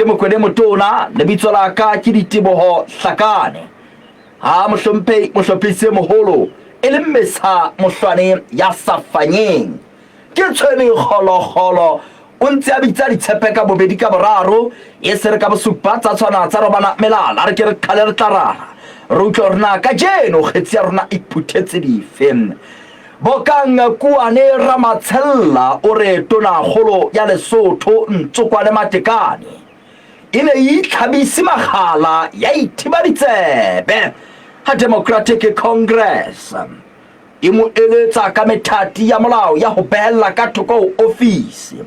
Ke Mokwene Motona, lebitso la ka ke Diteboho Hlakane. Ha mohlomphehi mohlophisi e moholo e le Mmesa Mohlwane ya sa fanyeng. Ke tshwene kgolokgolo, o ntse a bitsa ditshepe ka bobedi ka boraro, e se re ka bosupa tsa tshwana tsa robana melala. Re ke re qhale re tla rara, re utlwe hore na kajeno kgetsi ya rona e phuthetse dife. Bokang Kuane Ramatshella o re Tonakgolo ya Lesotho Ntsokwane Matekane e ne e itlhabise magala ya ithiba ditsebe ha Democratic Congress e mo eletsa ka methati ya molao ya ho behella ka thoko ho ofisi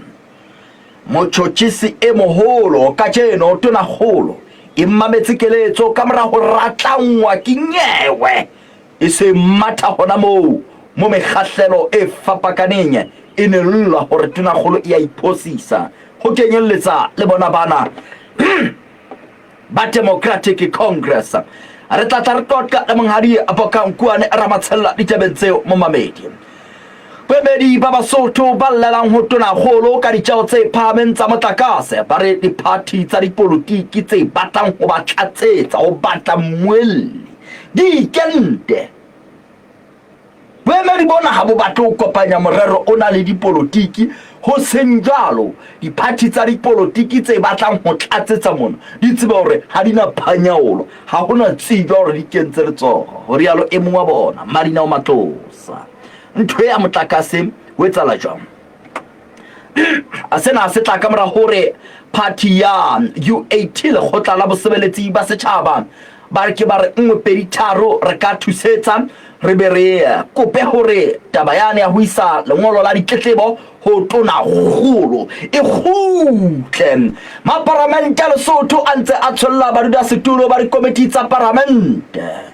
motjhotjhisi e moholo. Kajeno Tonakgolo e mametse keletso ka mora ho ratlangwa ke nyewe E se matha hona moo, mo mekgahlelo e fapakaneng e ne lla hore Tonakgolo e a iphosisa, ho kenyelletsa le bona bana ba Democratic Congress. Re tla tla re qoqa le Monghadi Boka Nkuane Ramatshella ditabeng tseo, momamedi. Boemedi ba Basotho ba llelang ho Tonakgolo ka ditjeo tse phahameng tsa motlakase ba re diphathi tsa dipolotiki tse batlang ho ba tlatsetsa ho batla mmuelli di ikente. Boemedi bona ha bo batle ho kopanya morero ona le dipolotiki, ho seng jwalo diphathi tsa dipolotiki tse batlang ho tlatsetsa mona di tsebe hore ha di na phanyaolo, ha ho na tsejwa hore di kentse letsoho, ho rialo e mong wa bona, Madinao Matlosa. Ntho ea motlakase ho etsahala jwang? Sena se tla ka mora hore phathi ya UAT, lekgotla la bosebeletsi ba setjhaba, ba re ke ba re nngwe pedi tharo re ka thusetsa re be re kope hore taba yane ya ho isa lengolo la ditletlebo ho tonakgolo e kgutle. Maparamente a Lesotho a ntse a tsholla badudasetulo ba dikomiti tsa paramente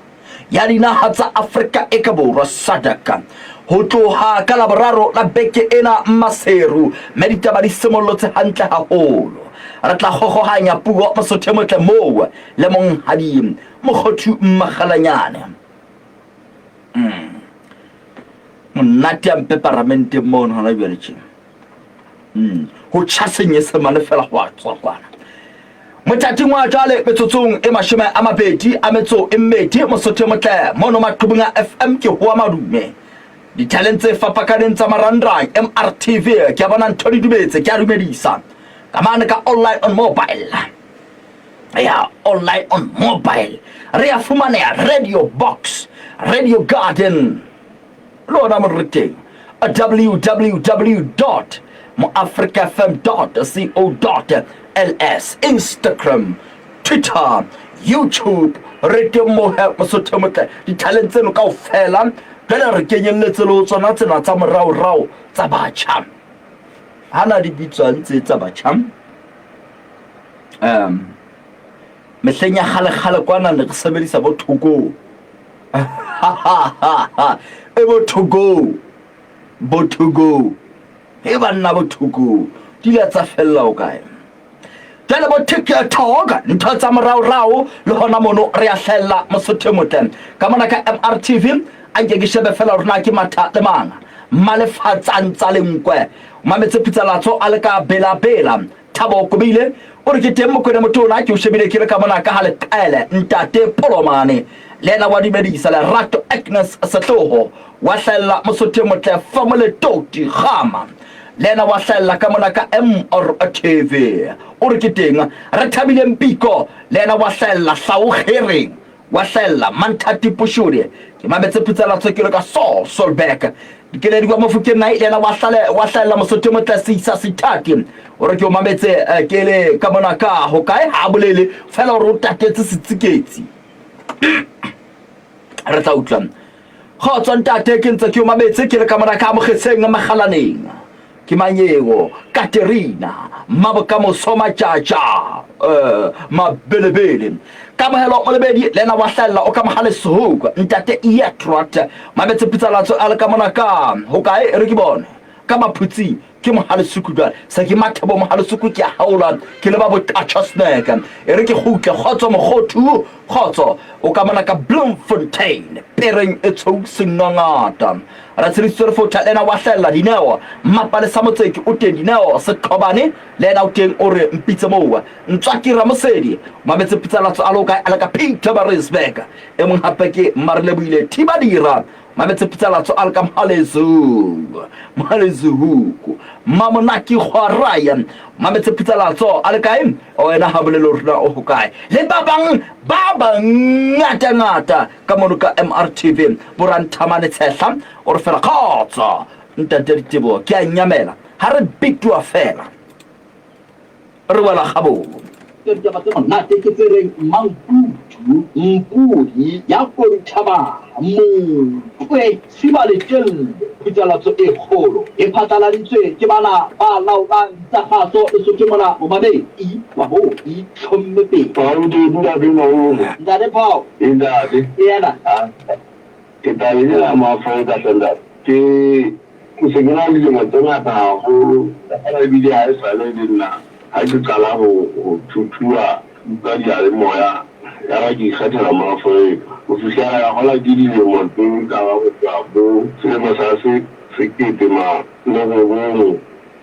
ya dinaha tsa Afrika e ka Borwa, SADC, ho tloha ka Laboraro la beke ena Maseru, mme ditaba di simollotse hantle haholo. Re tla kgogohanya puo Mosotho e motle moo le Monghadi Mokgothu Mmakgalanyane. Mm. Monate a mpe paramenteng mono hona jwale tjena. Mm. Ho tjha Senyesemane fela ho a tswa kwana. Mothating wa jwale metsotsong e 28 Mosotho e motle mono maqhubung a FM ke hoa madume. Dithaleng tse fapakaneng tsa marangrang MRTV ke a bona ntho di dumetse ke a dumedisa. Ka mane ka online on mobile. Ya online on mobile re ya fumaneha Radio Box, Radio Garden. Le ona mo re teng www dot moafricafm dot co dot ls, Instagram, Twitter, YouTube, re teng mo he Mosotho e motle dithaleng tseno kaofela. Jwale re kenyelletse le ho tsona tsena tsa moraorao tsa batjha, hana di bitswang tse tsa batjha. Mehleng ya kgalekgale kwana ne re sebedisa bo thokong e bo thokong bo thokong e banna bo thokong di ile tsa fella o kae jwale bo TikTok ntho tsa moraorao le hona mono re a hlahella Mosotho e motle ka mona ka MRTV. A nke ke shebe fela hore na ke matha le mang malefatsang tsa lenkwe mametse phutsalatso a le ka bela bela. Thabo Kobile o re ke teng Mokwena Motona, ke o shebile ke le ka mona ka ha leqele. Ntate Polomane le yena wa dumedisa. Lerato Agnes Sehloho wa hlahella Mosotho e motle Famole Toti Gama le yena wa hlahella ka mona ka MRTV o re ke teng. Re thabile Mpiko le yena wa hlahella Hlaokgereng wa hlahella Manthati Pushudi ke mametse phutsalatso ke le ka Saul Solberg Dikeledi wa Mofokeng Nai le yena wa hlale wa hlahella Mosotho motle Seisa Sithati o re ke o mametse ke le ka mona ka ho kae ha bolele fela hore o tatetse setsiketsi re tla utlwa. Kgotso ntate, ke ntse ke o mametse ke le ka mona ka Mokgetseng Makgalaneng. Ke Manyeo, Katerina, Mmabokamoso Matjatja, Mabelebele. Kamohelo Molebedi le yena wa hlahella o ka Mohale Sehouk. Ntate Eatrot Mametse Phutsalatso a le ka mona ka ho kae re ke bone ka Maphutsing. Ke Mohalesuku jwale. Se ke Mathebo Mohalesuku ke a haola ke leba Boqachosnek. E re ke kgutle kgotso mokgothu kgotso o ka mona ka Bloemfontein pereng e tshweu sengangata. Ratshedisitswe re fotha le yena wa hlahella Dineo Mapalesa Motseki o teng Dineo Seqhobane le yena o teng o re mpitse moo Ntswaki Ramosedi mametse Putsalatso a le o kae a le ka Pietermaritzburg e mong hape ke Marelebohile Thibadira Mametse Putsalatso a le ka Mohalezu Mohalezuhuku Mamonaki Kgwaraya Mametse Putsalatso a le kae wena ha bolele hore na o hokae le ba bang ba bangata ngata ka mono ka MRTV Boranthamane Tshehla o re fela kgotso ntate Diteboho ke a nyamela ha re bituwa fela Re wela kgabong. Ke ditaba tse monate ke tse reng Mamputu, Mpudi ya Koduthabang, Monkwe, Sibaletelle. Phutsalatso e kgolo e phatlaladitswe ke bana ba laolang ditsa kgaso Lesotho mona momamedi wa bo itlhomme pele. Ntate Paul. Ntate. Ke yena. Ke taba ena ya Moafrika hle ntate. Ke ke se ke na le dilemo tse ngata haholo feela ebile ha esale e le nna ha ke qala ho ho thuthuwa ka diyalemoya ya ba ke ikgethela Moafrika. Ho fihlela ka kgola ke dilemo tse ka ba ho tloha bo selemo sa se sekete ma le robong.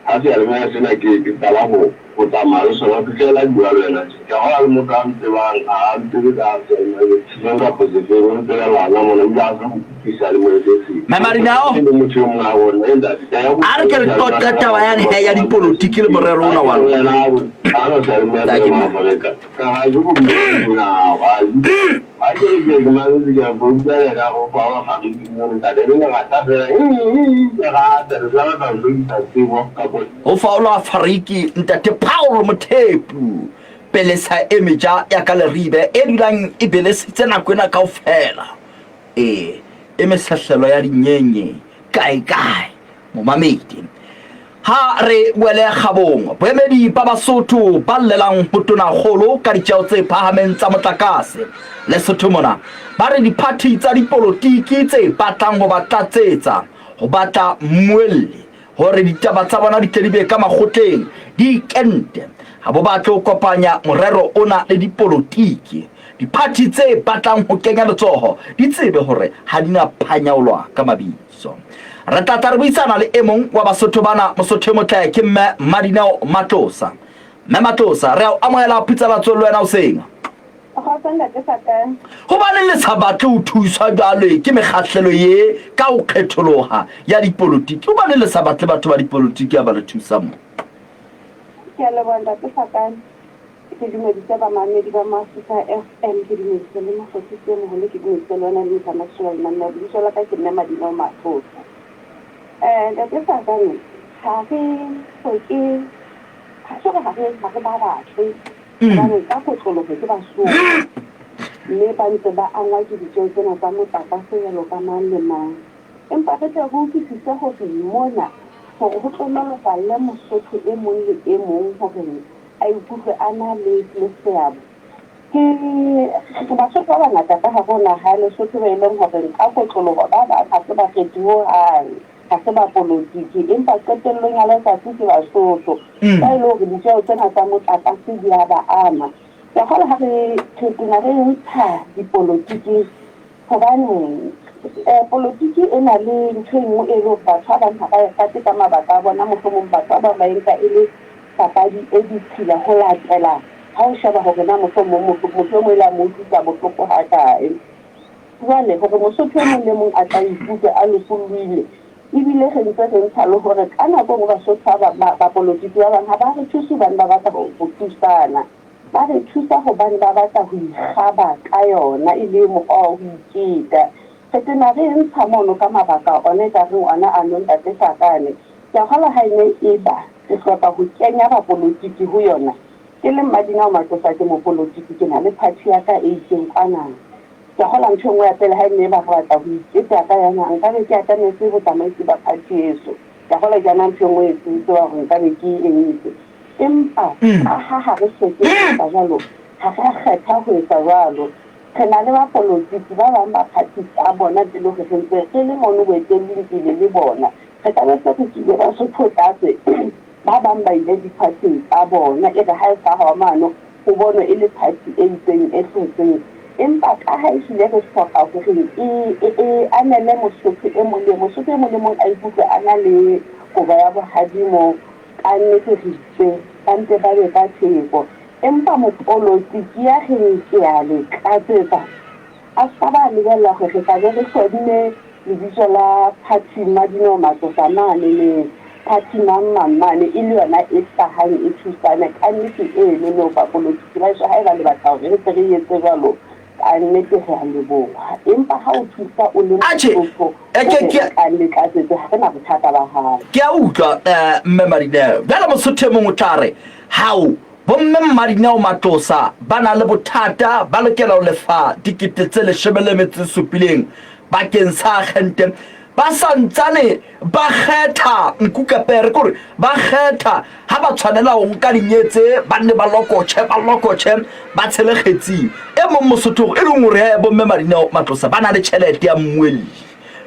Ha seyalemoya sena ke ke qala ho ho tsamaya le sona ho fihlela ke bua le wena tje. Ke a hola le motho a ntsebang, ha a ntsebe ka seyalemoya sefeng kapa sefeng, o ntsebela hona mona ebile a sa nkutlwe seyalemoya se seng. Mme Marinao, Ke le motho e mong a bona, e ntate, ke a ya ho a re ke re qoqe taba yane he ya dipolotiki le morero ona wa Yena rona. a re, ha na seyalemoya Tla sa ke mo. Maafrika. Ka ha ke go bua ha Ha ke re ke ke mametse ke a utlwa yena go fa wa ga ke ntate le lerata fela ke rata re tla batla ho hlokisa tsebo kapa Ho faolwa Fariki ntate Paul Mothepu pelesa e meja ya ka Leribe e dulang e belesitse nako ena kaofela. E e mesehlelo ya dinyenye kae kae. Momamedi. Ha re wele kgabong, boemedi ba Basotho ba llelang ho Tonakgolo ka ditjeo tse phahameng tsa motlakase Lesotho mona, ba re diphathi tsa dipolotiki tse batlang ho ba tlatsetsa ho batla mmuelli hore ditaba tsa bona di tle di be ka makgotleng di ikente, ha bo batle ho kopanya morero ona le dipolotiki. Diphathi tse batlang ho kenya letsoho di tsebe hore ha di na phanyaolwa ka mabitso. So, re tla tla re buisana le e mong wa Basotho bana, Mosotho e motle ke Mme Madineo Matlosa. Mme Matlosa, re a o amohela Phutsalatso le wena hoseng. Kgotso ntate Satane. Hobaneng le sa batle ho thuswa jwale ke mekgahlelo ye ka ho kgetholoha ya dipolotiki? Hobaneng le sa batle batho ba dipolotiki ha ba re thusa mo? Ke a leboha ntate Satane. Ke dumedise bamamedi ba Mafisa FM, ke dumedise le mofosisi e moholo, ke dumedise le wena le motsamaisi wa lenaneo. Lebitso la ka ke Mme Madineo Matlosa. Ntate Sakane, ha re hloke, ha se hore ha re ha re ba batle hobane ka kotloloho ke Basotho mme ba ntse ba angwa ke ditjeo tsena tsa motlakase jwalo ka mang le mang. Empa re tle re utlwisise hore mona hore ho tlo nolofalle Mosotho e mong le e mong hore a ikutlwe a na le le seabo. Ke re Basotho ba bangata ka hare ho naha ya Lesotho ba e leng hore ka kotloloho ba bang ha se bakgethi hohang, ha se bapolotiki, empa qetellong ya letsatsi ke Basotho ba e le hore ditjeo tsena tsa motlakase di a ba ama. Ke a kgolwa ha re re tena re ntsha dipolotiking Hobane polotiki e na le ntho e nngwe e le hore batho ba bang ha ba e rate ka mabaka a bona, mohlomong batho ba bang ba e nka e le papadi e ditshila ho latela ha o sheba hore na mohlomong motho e mong e le a mo utlwisa bohloko hakae. Jwale hore Mosotho e mong le mong a tla ikutlwe a lokollohile, ebile re ntse re ntsha le hore ka nako e nngwe Basotho ba bang, bapolotiki ba bang ha ba re thuse hobane ba batla ho thusana. Ba re thusa hobane ba batla ho ikgaba ka yona e le mokgwa wa ho iketa. Re tena re e ntsha mono ka mabaka ona ekareng ona ano Ntate Sakane. Ke a kgolwa ha e ne eba re hloka ho kenya bapolotiki ho yona. Ke le Mmadinao Matlosa ke mopolotiki ke na le party ya ka e itseng kwana. Ke a kgolwa ntho e nngwe ya pele ha e ne eba re batla ho iketa ka yona nkabe ke atametse botsamaisi ba party heso. Ke a kgolwa ke yona ntho e nngwe e ke tseba hore nkabe ke e entse. Empa kaha ha re hloke ho etsa jwalo, ha re a kgetha ho etsa jwalo. Re na le bapolotiki ba bang ba phathi tsa bona pele hore re ntse re le mono boetelling pele le bona. Re ka be se re tswile Basotho tlase, ba bang ba ile diphathing tsa bona, e re ha e hlaha mano ho bonwe e le phathi e itseng e hlotseng. Empa kaha ehlile re hloka hore e, e, e anele Mosotho e mong le Mosotho e mong le mong a ikutlwe a na le kobo ya bohadimo, kannete re itse ba ntse ba be ka theko. Empa mopolotiki ya reng ke a le tlatsetsa, A se ka ba a lebella hore re tla be re hlodile lebitso la Phathi Madineo Matlosa mane le Phathi mang mang mane e le yona e hlahang e thusana. Kannete eno no bapolotiki ba heso haeba le batla hore re tle re etse jwalo kannete re a leboha. Empa ha o thusa o le Atjhe, Mosotho e ke hore ke re tla le tlatsetse ha re na bothata ba hao. Ke a utlwa eh, Mme Madineo. Bjale Mosotho e mong o tla re, Hao, Bomme Mmadineo Matlosa ba na le bothata, ba lokela ho lefa 17,000 bakeng sa akgente. Ba sa ntsane ba kgetha nku ka pere, ke hore ba kgetha ha ba tshwanela ho nka dinyetse, ba nne ba lokotjhe, ba lokotjhe, ba tshele kgetsing. E mong Mosotho e leng hore he bomme Madineo Matlosa ba na le tjhelete ya mmuelli.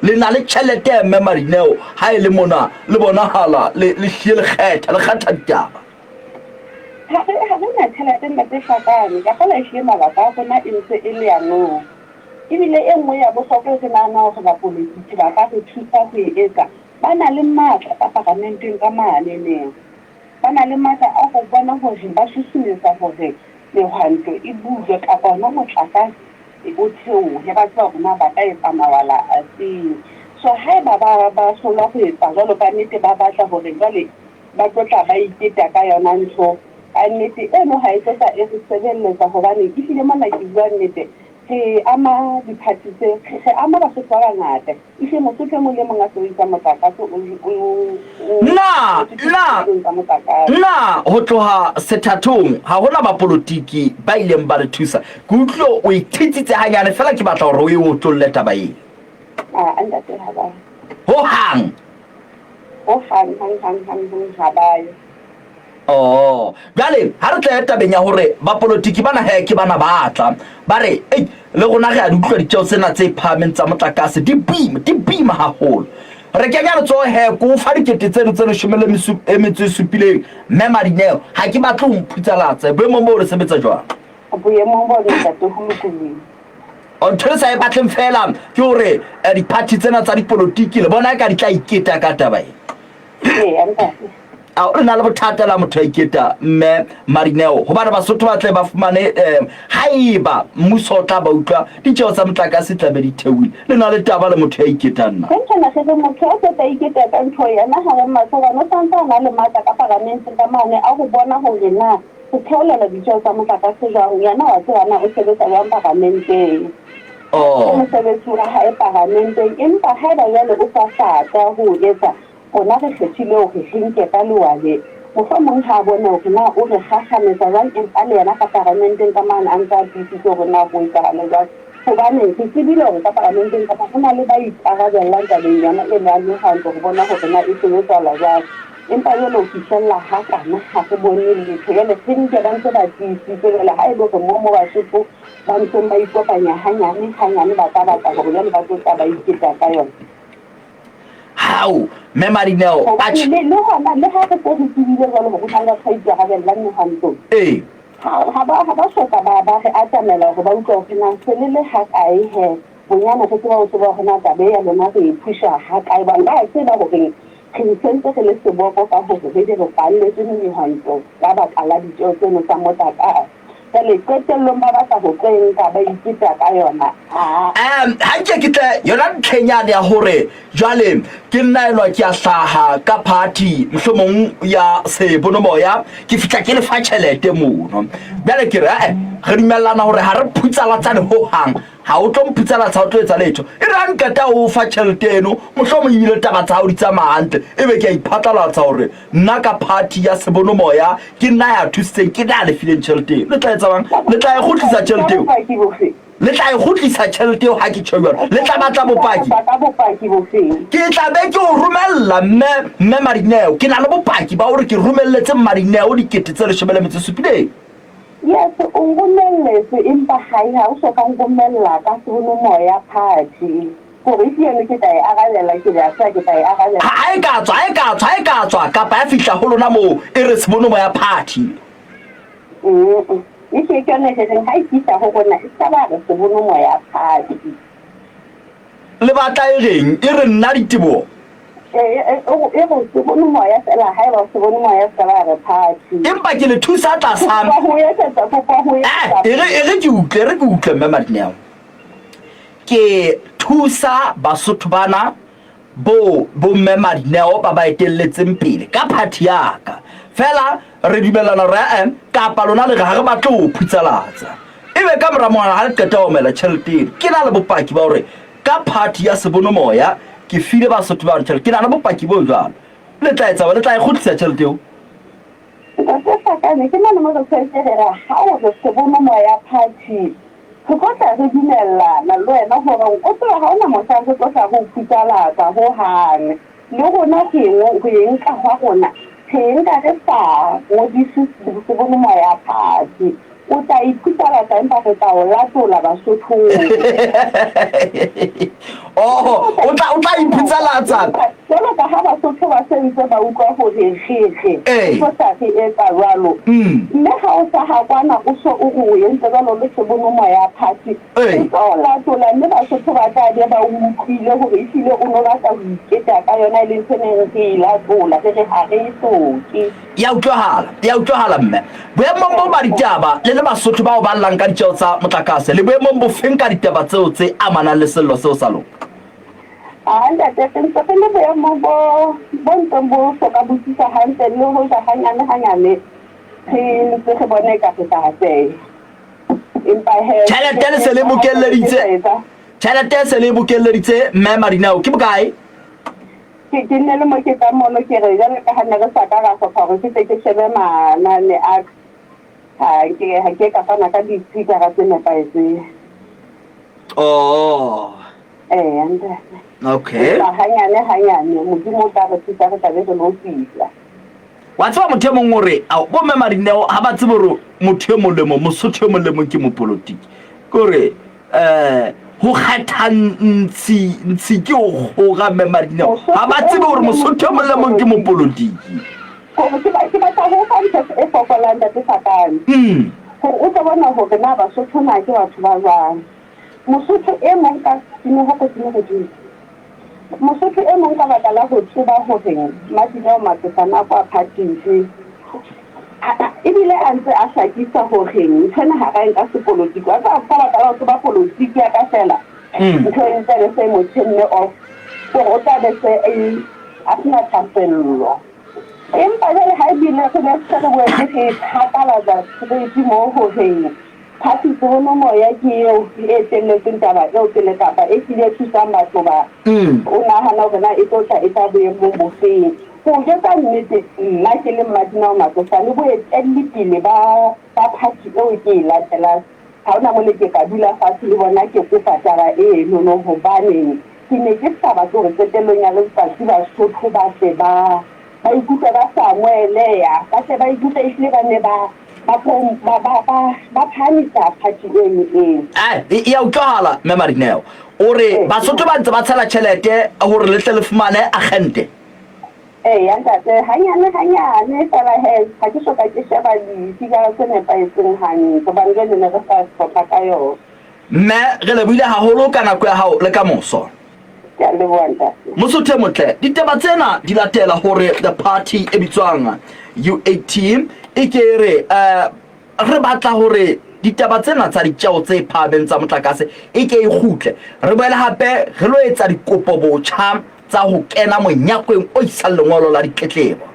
Le na le tjhelete mme Madineo, ha e le mona le bonahala le le hlile le kgetha, le kgetha ditaba. Ha re, ha re na tjhelete Ntate Hlakane, ka kgolwa ehlile mabaka a rona e ntse e le ano. Ebile e nngwe ya bohlokwa e re nahanang hore bapolotiki ba ka re thusa ho e etsa, ba na le matla ka paramenteng ka mane neng. Ba na le matla a ho bona hore ba susumetsa hore mehwanto e bulwe kapa hona motlakase o theohe, ba tseba hore na ba ka etsa mawala afeng. So haeba ba, ba hlolwa ho etsa jwalo, kannete ba batla hore jwale Ba tlo tla ba iketa ka yona ntho. Ka nnete eno ha e tlo tla e re sebelletsa hobane ehlile mona ke bua nnete re ama di-party tse, re ama Basotho ba bangata. Ehlile Mosotho e mong le e mong a sebedisang motlakase o, o, o Na, tswetse na, ditulong tsa motlakase. na ho tloha sethathong ha hona bapolotiki ba ileng ba re thusa? Ke utlwile o e thetsitse hanyane feela ke batla hore o e otlolle taba ena. Aa ntate ha ba. Ho hang. Ho hang, hang, hang, hang, hang ha ba yo. Oh, bjale ha re tle tabeng ya hore bapolotiki bana he ke bana ba tla ba re ei le rona re a di utlwa ditjeo tsena tse phahameng tsa motlakase di boima, di boima haholo. Re kenya letsoho he ko fa dikete tseno tse leshome le e metso e supileng mme Madineo ha ke batle ho mphutsalatse. Boemong boo re sebetsa jwang? Boemong bo ntate ho lokolohile. Ntho e sa e batleng fela ke hore eh, diphathi tsena tsa dipolotiki le bona eka di tla iketa ka taba e. Ee, ntate. Ao, re na le bothata la motho a iketa mme Marineo hobane Basotho ba tle ba fumane eh, haeba mmuso o tla ba utlwa ditjeo tsa motlakase tla be di theohile. Le na le taba le motho ya iketang na? Re nthana re re motho a tlo tla iketa ka ntho yena ha re matsho hobane o santse a na le matla ka paramenteng ka mane a ho bona hore na Ho theolela ditjeo tsa motlakase jwang? Yena wa tseba na o sebetsa jwang paramenteng. Oh. Ke mosebetsi wa hae paramenteng. Empa haeba jwale o sa hlaka ho o etsa, rona re kgethile hore re nke ka lewale. Mohlomong ha a bone hore na o re kgakgametsa jwang empa le yena ka paramenteng ka mane a ntse a tiisitse hore na ho etsahale jwang. Hobane re tsebile hore ka paramenteng ka mane ho na le ba ikarabellang tabeng yona eno ya mehwanto ho bona hore na e sebetsahala jwang. Empa jwale ho fihlella hakana ha re bone letho. Jwale re nke ba ntse ba tiisitse. Jwale ha e le hore moo mo Basotho ba ntseng ba ikopanya hanyane hanyane ba ka batla hore jwale ba tlo tla ba iketa ka yona. Hao, Mme Madineo, Hobane atjhe. le, le hona le ha re se re tsebile jwale hore ho na le batho ba ikarabellang mehwantong. Ee. Ha, ha ba, ha ba soka ba, ba re atamela hore ba utlwe hore na se le le hakae he. Bonyane re tseba ho tseba hore na taba e ya lona re e phusha hakae. Hobane ba a tseba hore Re sentse re le seboko ka hore re be re kwalletswe mehwanto ka baka la ditjeo tseno tsa motlakase. Jwale qetellong ba batla ho tlo e nka ba ipeta ka yona. Aa. Ha nke ke tle yona ntlheng yane ya hore jwale ke nna enwa ke a hlaha ka party mohlomong ya sebonomoya, ke fihla ke lefa tjhelete mono. Bjale ke re, ae, re dumellana hore ha re phutsalatsane hohang. Ha o tlo mphutsalatsa, ha o tlo etsa letho. E re ha nqeta ho o fa tjhelete eno, mohlomong ebile taba tsa hao di tsamaya hantle, ebe ke a iphatlalatsa hore nna ka party ya Sebonomoya ke nna ya thusitseng, ke nna ya lefileng tjhelete eo. Le tla etsa jwang? Le tla e kgutlisa tjhelete eo? Le tla e kgutlisa tjhelete eo ha ke tjho jwalo? Le tla batla bopaki? Ke tla be ke o romella mme, mme Madineo. Ke na le bopaki ba hore ke romelletse Madineo 17,000. Yes, o nromelletse empa hae ha o so ka nromella ka sebonomoya party. Hore ke eno ke tla e arabela, ke re a tseba ke tla e arabela. Ha e ka tswa, ha e ka tswa, ha e ka tswa kapa ya fihla ho lona moo e re Sebonomoya Party. Mm, e ke ke yone ke reng ha e fihla ho rona e ska ba re Sebonomoya Party. Le batla e reng? E re nna Diteboho. E, e, e re Sebonomoya fela, haeba Sebonomoya se ka ba re party. Empa ke le thusa tlasa. Kopa ho etsetsa, kopa ho etsetsa. Eh, e re, e re ke utlwe, e re ke utlwe Mme Madineo. Ke thusa Basotho bana bo bomme Madineo ba ba etelletseng pele ka party ya ka. Fela re dumellana hore eh kapa lona le re ha re batle ho phutsalatsa. Ebe ka mora mona ha le qeta ho amohela tjhelete eno, ke na le bopaki ba hore ka party ya Sebonomoya ke file Basotho bano tjhelete. Ke na le bopaki bo jwalo. Le tla etsa le tla e kgutlisa tjhelete eo? Ntate Hlakane, ke mane mo re tshwanetse re re ha o re Sebonomoya party, Re tlo tla re dumellana le wena hore o tsebe ha hona mohla re tlo tla re o futsalatsa ho hang. Le rona ho e ho e nka hwa rona, re e nka re sa ngodise sebonomoya fatshe. O tla iphutsalatsa empa re tla o latola Basothong. Oh, o tla o tla iphutsalatsa. Jwalo ka ha Basotho ba se ntse ba utlwa hore re re Ee. tlo tla re etsa jwalo. Mme ha o hlaha kwana o so o re o entse jwalo le sebonomoya party, Ee. re tlo o latola mme Basotho ba tla be ba o utlwile hore ehlile o no batla ho iketa ka yona e leng ntho e neng re e latola re re ha re e hloke. Ya utlwahala, ya utlwahala mme. Boemong bo ba ditaba le le Basotho bao ba llang ka ditjeo tsa motlakase, le boemong bofeng ka ditaba tseo tse amanang le sello seo sa lona? A ntate, re ntse re le boemong bo bo ntseng bo soka bo tsitsa hantle le hoja hanyane hanyane re ntse re bona eka re tla atleha. Empa he Tjhelete le se le bokelleditse, tjhelete se le bokelleditse mme Madinao ke bokae? Ke ke nne le mo ke tlang mono ke re jwale ka ha ne re sa ka ra hlopha hore ke tle ke shebe manane a ka, ha ke ha ke ka fana ka difigara tse nepahetseng. Oh. Eya ntate. Okay. Empa hanyane hanyane Modimo o tla re thusa re tla be re lo fihla. Wa tseba motho e mong o re, ao, bomme Madineo ha ba tsebe hore motho e mong le mong, Mosotho e mong le mong ke mopolotiki. Ke hore eh ho kgetha ntshi, ntshi ke ho kgora mme Madineo. Ha ba tsebe hore Mosotho e mong le mong ke mopolotiki. Hore ke ba ke batla ho fa ntho e fokolang ntate Sakane. Hore o tlo bona hore na Basotho na ke batho ba jwang. Mosotho e mong ka Sineho Kotsing Godimo. Mosotho e mong ka baka la ho tseba hore Madineo Matsefane a kwa phatile, ebile a ntse a hlakisa hore ntho ena ha ra e nka sepolotiki. Wa tseba ka baka la ho tseba polotiki ya ka feela, ntho e tla be se mo turn-ne off, hore o tla be se a sena thahasello. Empa jwale ha ebile re be se re boetse re phatlalatsa straight moo horeng Party Tsebonomoya ke eo e etelletseng taba eo pele kapa e hlile e thusang batho ba, o nahana hore na e tlo tla e tla boemong bofeng. Ho o jwetsa nnete nna ke le Mmadinao Matlosane boetelli pele ba ba party eo ke e latelang ha hona mole ke ka dula fatshe le bona ke kopa taba enono hobaneng ke ne ke sa batle hore qetellong ya letsatsi Basotho ba tle ba ba ikutlwe ba sa amoheleha, ba tle ba ikutlwe ehlile ba ne ba ba ba ba ba ba phahamisa party eno eo. Ae, e ya utlwahala Mme Madineo. O re Basotho ba ntse ba tshela tjhelete hore le tle le fumane agente. Eya ntate, hanyane hanyane fela he ha ke soka ke sheba difigara tse nepahetseng hantle hobane jwale ne re sa hlopha ka yona. Mme re lebohile haholo ka nako ya hao le ka moso. Ke a leboha ntate. Mosotho e motle, ditaba tsena di latela hore the party e bitswang UAT e ke e re eh, re batla hore ditaba tsena tsa ditjeo tse phahameng tsa motlakase e ke e kgutle. Re boele hape re lo etsa dikopo botjha tsa ho kena monyakweng o isang lengolo la ditletlebo.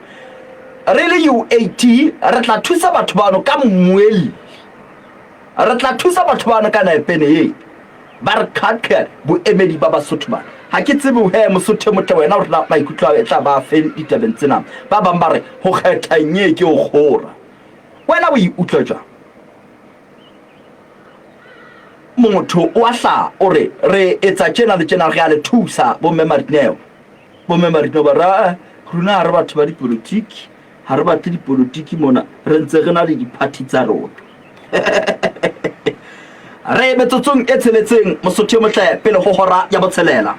Re le UAT re tla thusa batho bano ka mmuelli. Re tla thusa batho bano ka naepene e. Ba re qhaqhe boemedi ba Basotho bana. Ha ke tsebe he Mosotho e motle wena hore na maikutlo a hao e tla ba afeng ditabeng tsena. Ba bang ba re ho kgetha nye ke ho kgora. Wena o e utlwa jwang? Motho o a hlaha o re re etsa tjena le tjena re a le thusa bo mme Marineo. Bo mme Marineo ba re aa rona ha re batho ba dipolotiki. Ha re batle dipolotiki mona, re ntse re na le diphathi tsa rona. Re metsotsong e tsheletseng Mosotho e motle pele ho hora ya botshelela.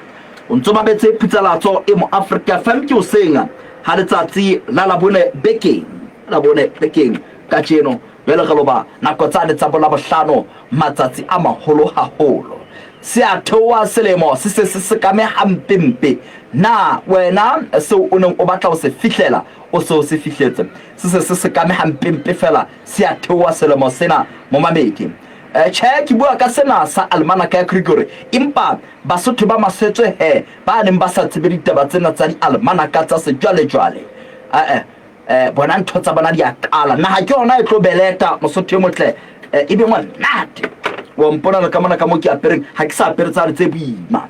O ntso mametse phutsalatso e mo Afrika FM ke hoseng ha letsatsi la Labone bekeng. Labone bekeng kajeno jwale re loba nako tsane tsa bo Labohlano matsatsi a maholo haholo. Se a theoha selemo se se se sekame hampempe. Na wena seo o neng o batla ho se fihlela o se o se fihletse? Se se se sekame hampempe fela se a theoha selemo sena momamedi. Tjhe, ke bua ka sena sa almanaka ya Gregory, empa Basotho ba maswetswe he, ba neng ba sa tsebe ditaba tsena tsa dialmanaka tsa sejwalejwale. Eh, eh, bona ntho tsa bona di a qala. Naha ke yona e tlo beleta, Mosotho e motle, e be monate. Wa mpona le ka mona ka mo ke apereng, ha ke sa apere tsane tse boima.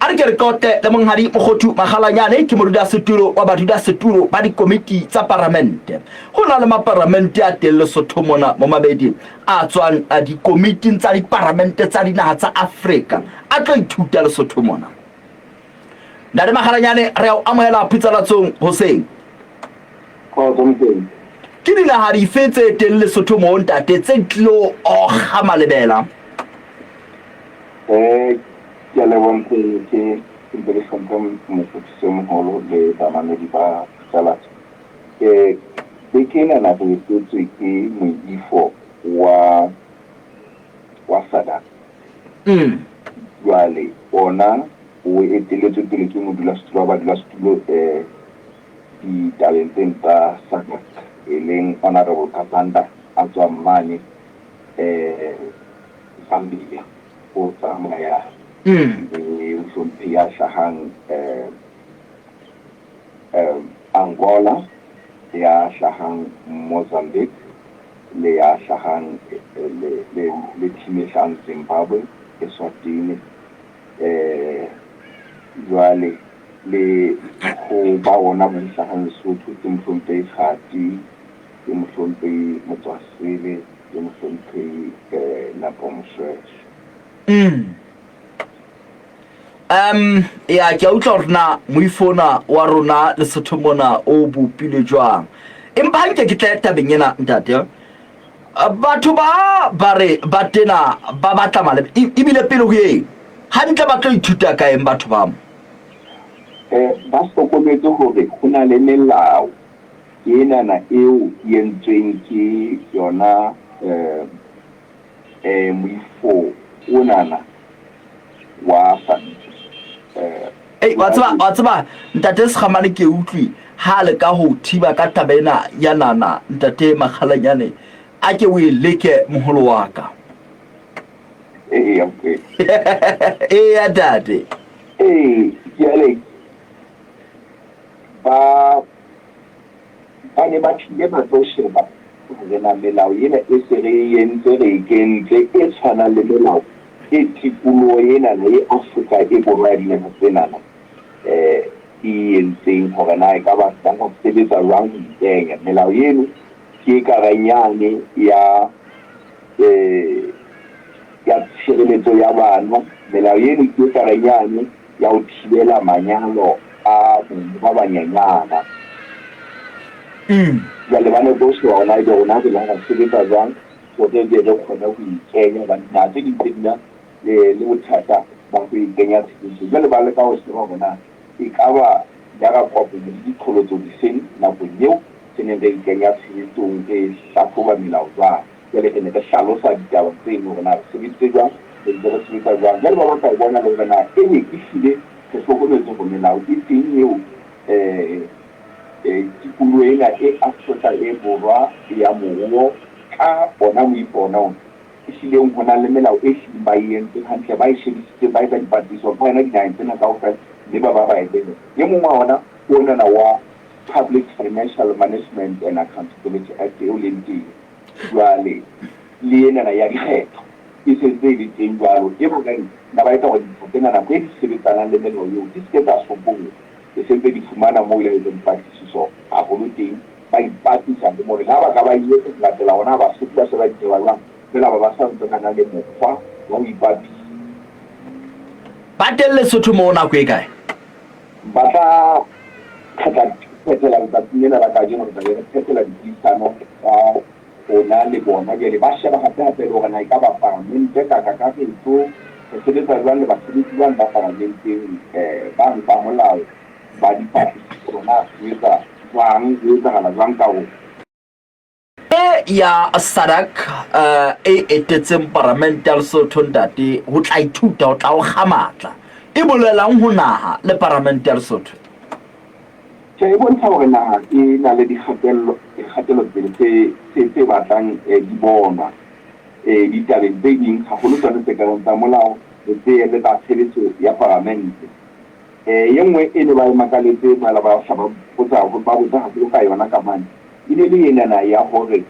A re ke re qoqe le Monghadi Mokgothu Makgalanyane, ke modudasetulo wa badudasetulo ba dikomiti tsa paramente. Ho na le maparamente a teng Lesotho mona, momamedi, a tswang dikomiting tsa diparamente tsa dinaha tsa Afrika a tlo ithuta Lesotho mona. Ntate Makgalanyane, re a o amohela phutsalatsong hoseng. Kgotso Mokwena. Ke dinaha dife tse teng Lesotho moo ntate tse tlilo okga malebela? Eh, ke a leboha Mokwena, ke ntse ke hlomphe mofokisi o moholo le bamamedi ba phatlalatso. Eh, beke enana re etetswe ke moifo wa wa SADC. Jwale ona o eteletswe pele ke modulasetulo wa badulasetulo eh ditabeng tseno tsa SADC e leng Honorable Kasanda a tswang mane eh Zambia o tsamaya le mohlomphehi ya hlahang eh Angola, ya hlahang Mozambique le ya hlahang le team e hlahang Zimbabwe, Eswatini. Jwale le ho ba ona ba hlahang Lesotho ke mohlomphehi Kgati, ke mohlomphehi Motswasele, ke mohlomphehi Napo Moshoeshoe. Um ya ke a utlwa gore na moifo ona wa rona Lesotho mona o bopilwe jwang. Empa ha nke ke tle tabeng ena ntate. Batho ba ba re ba tena ba batla malebe ebile pele ho eng hantle ba tlo ithuta ka eng batho ba mo? Ba hlokometse hore ho na le melao enana eo e entsweng ke yona moifo onana wa Ei, wa tseba, wa tseba, ntate Sekgamane ke utlwi ha le ka ho thiba ka taba ena ya nana, ntate Makgalanyane, a ke o e leke moholo wa ka. Eya, okay. Eya, ntate. Ee, jwale ba Ba ne ba tlile ba tlo sheba hore na melao ena e se re e entse re e kentse e tshwanang le melao e tikoloho enana e Afrika e Borwa ya dinaha tsenana e entseng hore na e ka ba ba ka sebetsa jwang ho e kenya. Melao eno ke e ka reng yane ya ya tshireletso ya bana, melao eno ke e ka reng yane ya ho thibela manyalo a bana ba banyenyana. Jwale ba ne tlo sheba hore na ebe rona re la ra sebetsa jwang hore be re kgone ho e kenya hobane dinaha tse ding tse di na le bothata ba ho e kenya tshebetsong. Jwale ba leka ho sheba hore na ekaba ya ra kopana le diqholotso difeng nakong eo re neng re e kenya tshebetsong, re hlahloba melao jwang. Jwale re ne re hlalosa ditaba tseno hore na re sebeditse jwang, re ntse re sebetsa jwang. Jwale ba batla ho bona le hore na ebe ehlile re hlokometse hore melao e teng eo tikoloho ena e Afrika e Borwa ya moruo ka ona moifo ona ona ehlileng ho na le melao e hlileng ba e entseng hantle, ba e shebisitseng, ba etsa dipatlisiso ka yona dinaheng tsena kaofela mme ba ba ba e beha. E mong wa ona ke onana wa Public Financial Management and Accountability Act eo leng teng. Jwale le enana ya dikgetho e se ntse e le teng jwalo. E bakang na ba etsa hore dintho tsena nako e di sebetsanang le melao eo di se ke tsa sokolla. E se ntse di fumana moo ile etsa dipatlisiso haholo teng, ba ipapisa le mono. Le ha ba ka ba e etsa ho latela hona ha Basotho ba se ba ditaba jwang, feela ba ba sa ntse ba na le mokgwa wa ho ipapisa. Ba teng Lesotho moo nako e kae? Ba tla re tla phethela letsatsing lena la kajeno, re tla be re phethela dipuisano tsa Rona le bona jwale ba sheba hape-hape le hore na ekaba Paramente ka kakaretso re sebetsa jwang le basebetsi bano ba Paramenteng, bano ba molao, ba dipatlisiso na ho etsa jwang, ho etsahala jwang ka rona. E ya SADC e etetseng Paramente ya Lesotho ntate ho tla ithuta, ho tla ho kga matla. E bolelang ho naha le Paramente ya Lesotho? Tjhe, e bontsha hore naha e na le dikgatello, dikgatelopele tse, tse, tse batlang di bonwa ditabeng tse ding, haholo tsona tse kareng tsa molao le tse le tsa tshebetso ya paramente. E nngwe e ne ba e makaletse ba ba hla ba botsa, ba botsa haholo ka yona ka mane, e ne le enana ya hore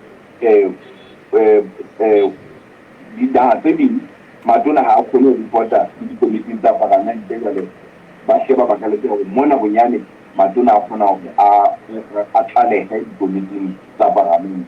dinaha tse ding matona ha a kgone ho report-a le dikomiting tsa paramente jwale ba hle ba makaletse hore mona bonyane matona a kgona hore a a tlalehe dikomiting tsa paramente.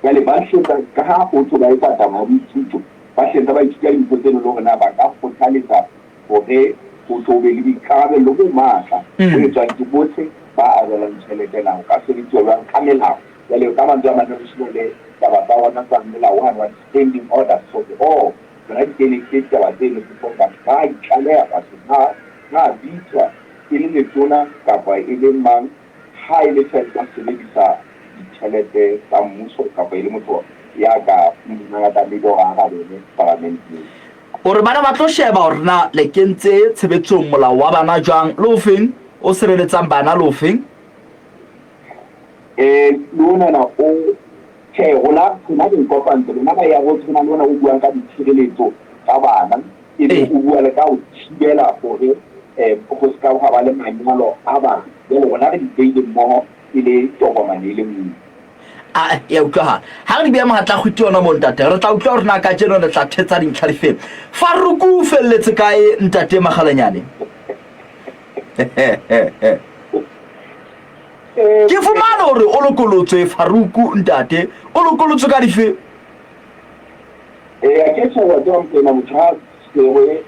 Jwale ba hlotsa ka ha ho thwe ba etsa taba ya boithuto, ba hlentse ba ithuta dintho tseno le hore na ba ka kgothaletsa hore ho tle ho be le boikarabello bo matla bo etswang ke bohle ba abelang tjhelete na ho ka sebetsiwa jwang ka melao. Jwale ka mantswe a mang re shebile le taba tsa rona tsa molao wane wa di-standing orders hore oh tsona di kene ke ditaba tseno before batho ba itlaleha, batho ba ba bitswa e le letona kapa e le mang ha e le fela ba sebedisa ditjhelete tsa mmuso kapa e le motho ya ka fumanang a tlamehile hore a arabele paramenteng. O re bana ba tlo sheba hore na le kentse tshebetsong molao wa bana jwang le ofeng o sireletsang bana le ofeng. Le onana o, tjhe, rona, rona re ikopantse, rona ba ya ho tshwana le ona o buang ka ditshireletso tsa bana, ebe o bua le ka ho thibela hore ho se ka hwa ba le manyalo a bana. Jwale rona re di beile mmoho e le tokomane e le nngwe. A e a utlwahala. Ha re di beha mohatla kgwiti yona moo ntate, re tla utlwa hore na kajeno re tla thetsa dintlha difeng. Faruku o felletse kae ntate Makgalanyane? Ke fumane hore o lokolotswe Faruku ntate, o lokolotswe ka dife? Eya ke tjho wa tseba Mokoena motho ha tshwerwe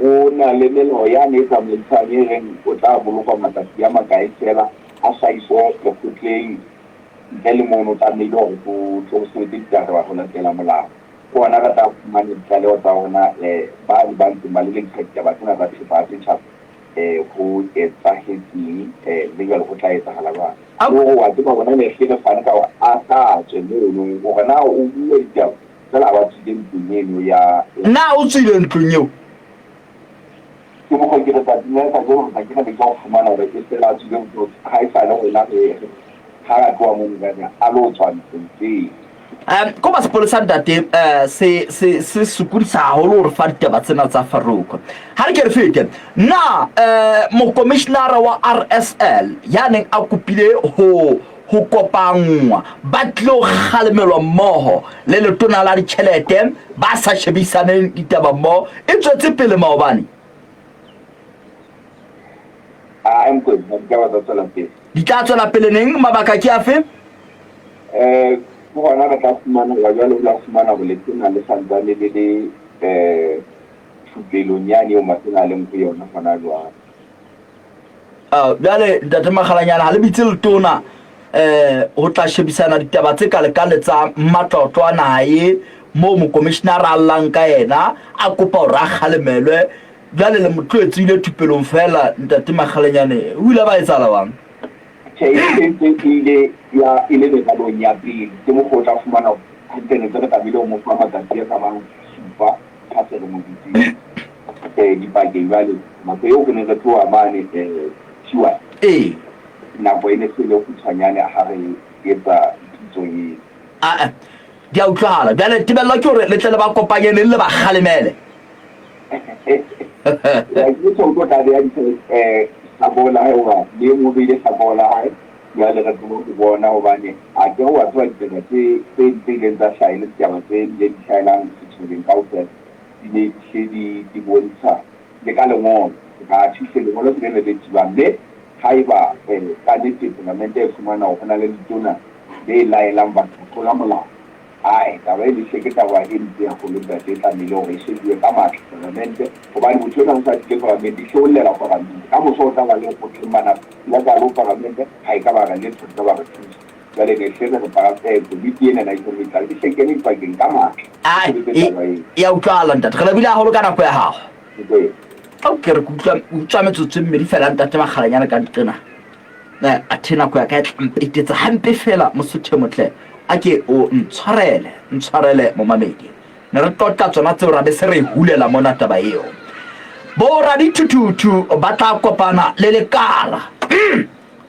o na le melao yane e tsamaisang e reng o tla bolokwa matsatsi a makae feela a hlahiswe lekgotleng ntle le mono o tlamehile hore ho tle ho sebetse ditaba ho latela molao. Ke hona re tla fumana ditlaleho tsa hore na bane ba ntseng ba lelekisa ditaba tsena tsa thepa ya setjhaba ho etsahetseng mme jwale ho tla etsahala jwang. Ke hore wa tseba rona ne hle re fane ka hore a sa tswe mono hore na o bua ditaba feela ha ba tswile ntlong eno ya. Na o tswile ntlong eo? Ke mokgwa ke re tsatsing la kajeno re tla ke re leka ho fumana hore e fela a tswile ntlong ha e sale rona re ha ra tloha mono re re a lo tswa ntlong pele. Ko ba sepolesa ntate se se se sokodisa haholo hore fa ditaba tsena tsa Farouk. Ha re ke re fete. Na mokomishinara wa RSL ya neng a kopile ho ho kopanngwa ba tlilo kgalemelwa mmoho le letona la ditjhelete ba sa shebisaneng ditaba mmoho e tswetse pele maobane? Ah, Mkwena, ditaba tsa tswela pele. Di tla tswela pele neng? Mabaka ke afe? Ke hona re tla fumana hoba jwale o la fumana hore letona le santsane le le thupelong yane eo matona a leng ho yona hona jwale. Bjale ntate Makgalanyana ha le bitse letona ho tla shebisana ditaba tse ka lekale tsa matlotlo a naha e moo mokomishinara a llang ka yena a kopa hore a kgalemelwe. Bjale le mo tlohetse o ile thupelong feela ntate Makgalanyane o ile a ba etsahala bang? Tjhe, e sentse e ile ya e le meralong ya pele. Ke mokgwa o tla fumana hore hantle re ntse re tlamehile ho mo fa matsatsi a ka bang supa ha se re mo bitsitse dipakeng. Jwale nako eo re neng re tloha mane Tshwane, nako e ne se le kgutshwanyane ha re etsa pitso eo. Aa, di a utlwahala. Bjale tebello ke hore le tle le ba kopanye neng le ba kgalemele? Ke tjho o tlo tla beha hlakore la hae hoba le e mong o behile hlakore la hae. Jwale re tsebe ho bona hobane a ke wa tseba ditaba tse tse tse ileng tsa hlaha e le ditaba tse bileng di hlahelang setjhabeng kaofela di ne di hle di di bontsha le ka lengolo. Re a tjhe hle lengolo ke lena le tsebang mme haeba ka nnete palamente e fumana hore ho na le letona le laelang batho ho tlola molao. Ae, taba eno ehlile ke taba e mpe haholo ntate, e tlamehile hore e shebuwe ka matla paramente, hobane motho enwa o sa tlile paramente, ehlile o llela paramente. Ka moso o tla ba le lekgotleng mane, a bua ka ho paramente, ha e ka ba re letho, e ka ba re thusa. Jwale ne hle re kopa komiti ena ya National e hle kene dipakeng ka matla. Ai, E sebetse e taba ena. e a utlwahala ntate. Re lebohile haholo ka nako ya hao. Ntate. Ao ke re ke utlwa utswa metsotso e mmedi fela ntate Makgalanyane ka nqena. Eh, athe nako ya ka e tla mpetetsa hampe fela Mosotho e motle. A ke o ntshwarele, ntshwarele momamedi. Ne re qoqa tsona tseo ra be se re hulela mona taba eo. Bo radithuthuthu ba tla kopana le lekala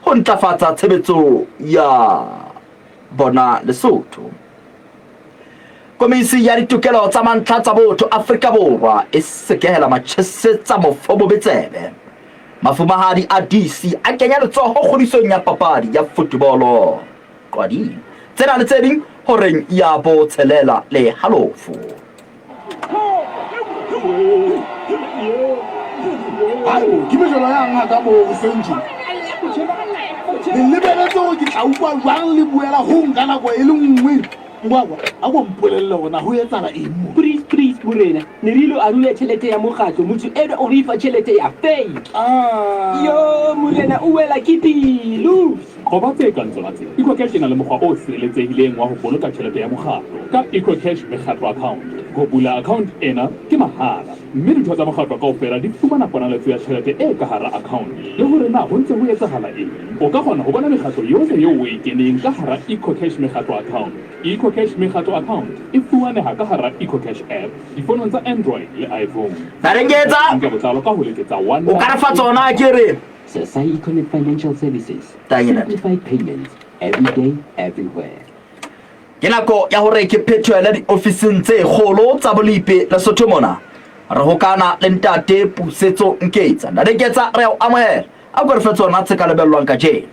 ho ntlafatsa tshebetso ya bona Lesotho. Komisi ya ditokelo tsa mantlha tsa botho Afrika Borwa e sekehela matjhesetsa mofobobe tsebe. Mafumahadi a DC a kenya letsoho kgodisong ya papadi ya futubolo Qwading. Tsena le tse ding horeng ya botshelela le halofo. Ke mejolo ya ngaka moo hoseng tje. Le lebeletse hore ke tla utlwa jwang le buela hong ka nako e le nngwe? Ngwakwa, a ko mpolelle hore na ho etsahala eng mo. Please, please, morena, ne re ilo arula tjhelete ya mokgatlo, motho enwa o re fa tjhelete ya fake. Ah. Yo, morena o wela ke pelo. Qoba tse kang tsona tsena. EcoCash e na le mokgwa o sireletsehileng wa ho boloka tjhelete ya mokgatlo ka EcoCash Mekgatlo Account. Ho bula account ena ke mahala, mme ditho tsa mokgatlo kaofela di fumana ponaletso ya tjhelete e ka hara account le hore na ho ntse ho etsahala eng. O ka kgona ho bona mekgatlo yohle eo o e keneng ka hara EcoCash Mekgatlo Account. EcoCash Mekgatlo Account e fumaneha ka hara EcoCash app difonong tsa Android le iPhone. Narengetsa, Nka botlalo ka ho letsetsa o ka re fa tsona ke re. Sesai Econet Financial Services. Tanyela. Simplified payments every day, everywhere. Ke nako ya hore ke phethwele diofising tse kgolo tsa Bolipi Lesotho mona. Re hokana le ntate Pusetso Nketsa. Ntate Nketsa re a o amohela. A ko re fe tsona tse ka lebellwang kajeno.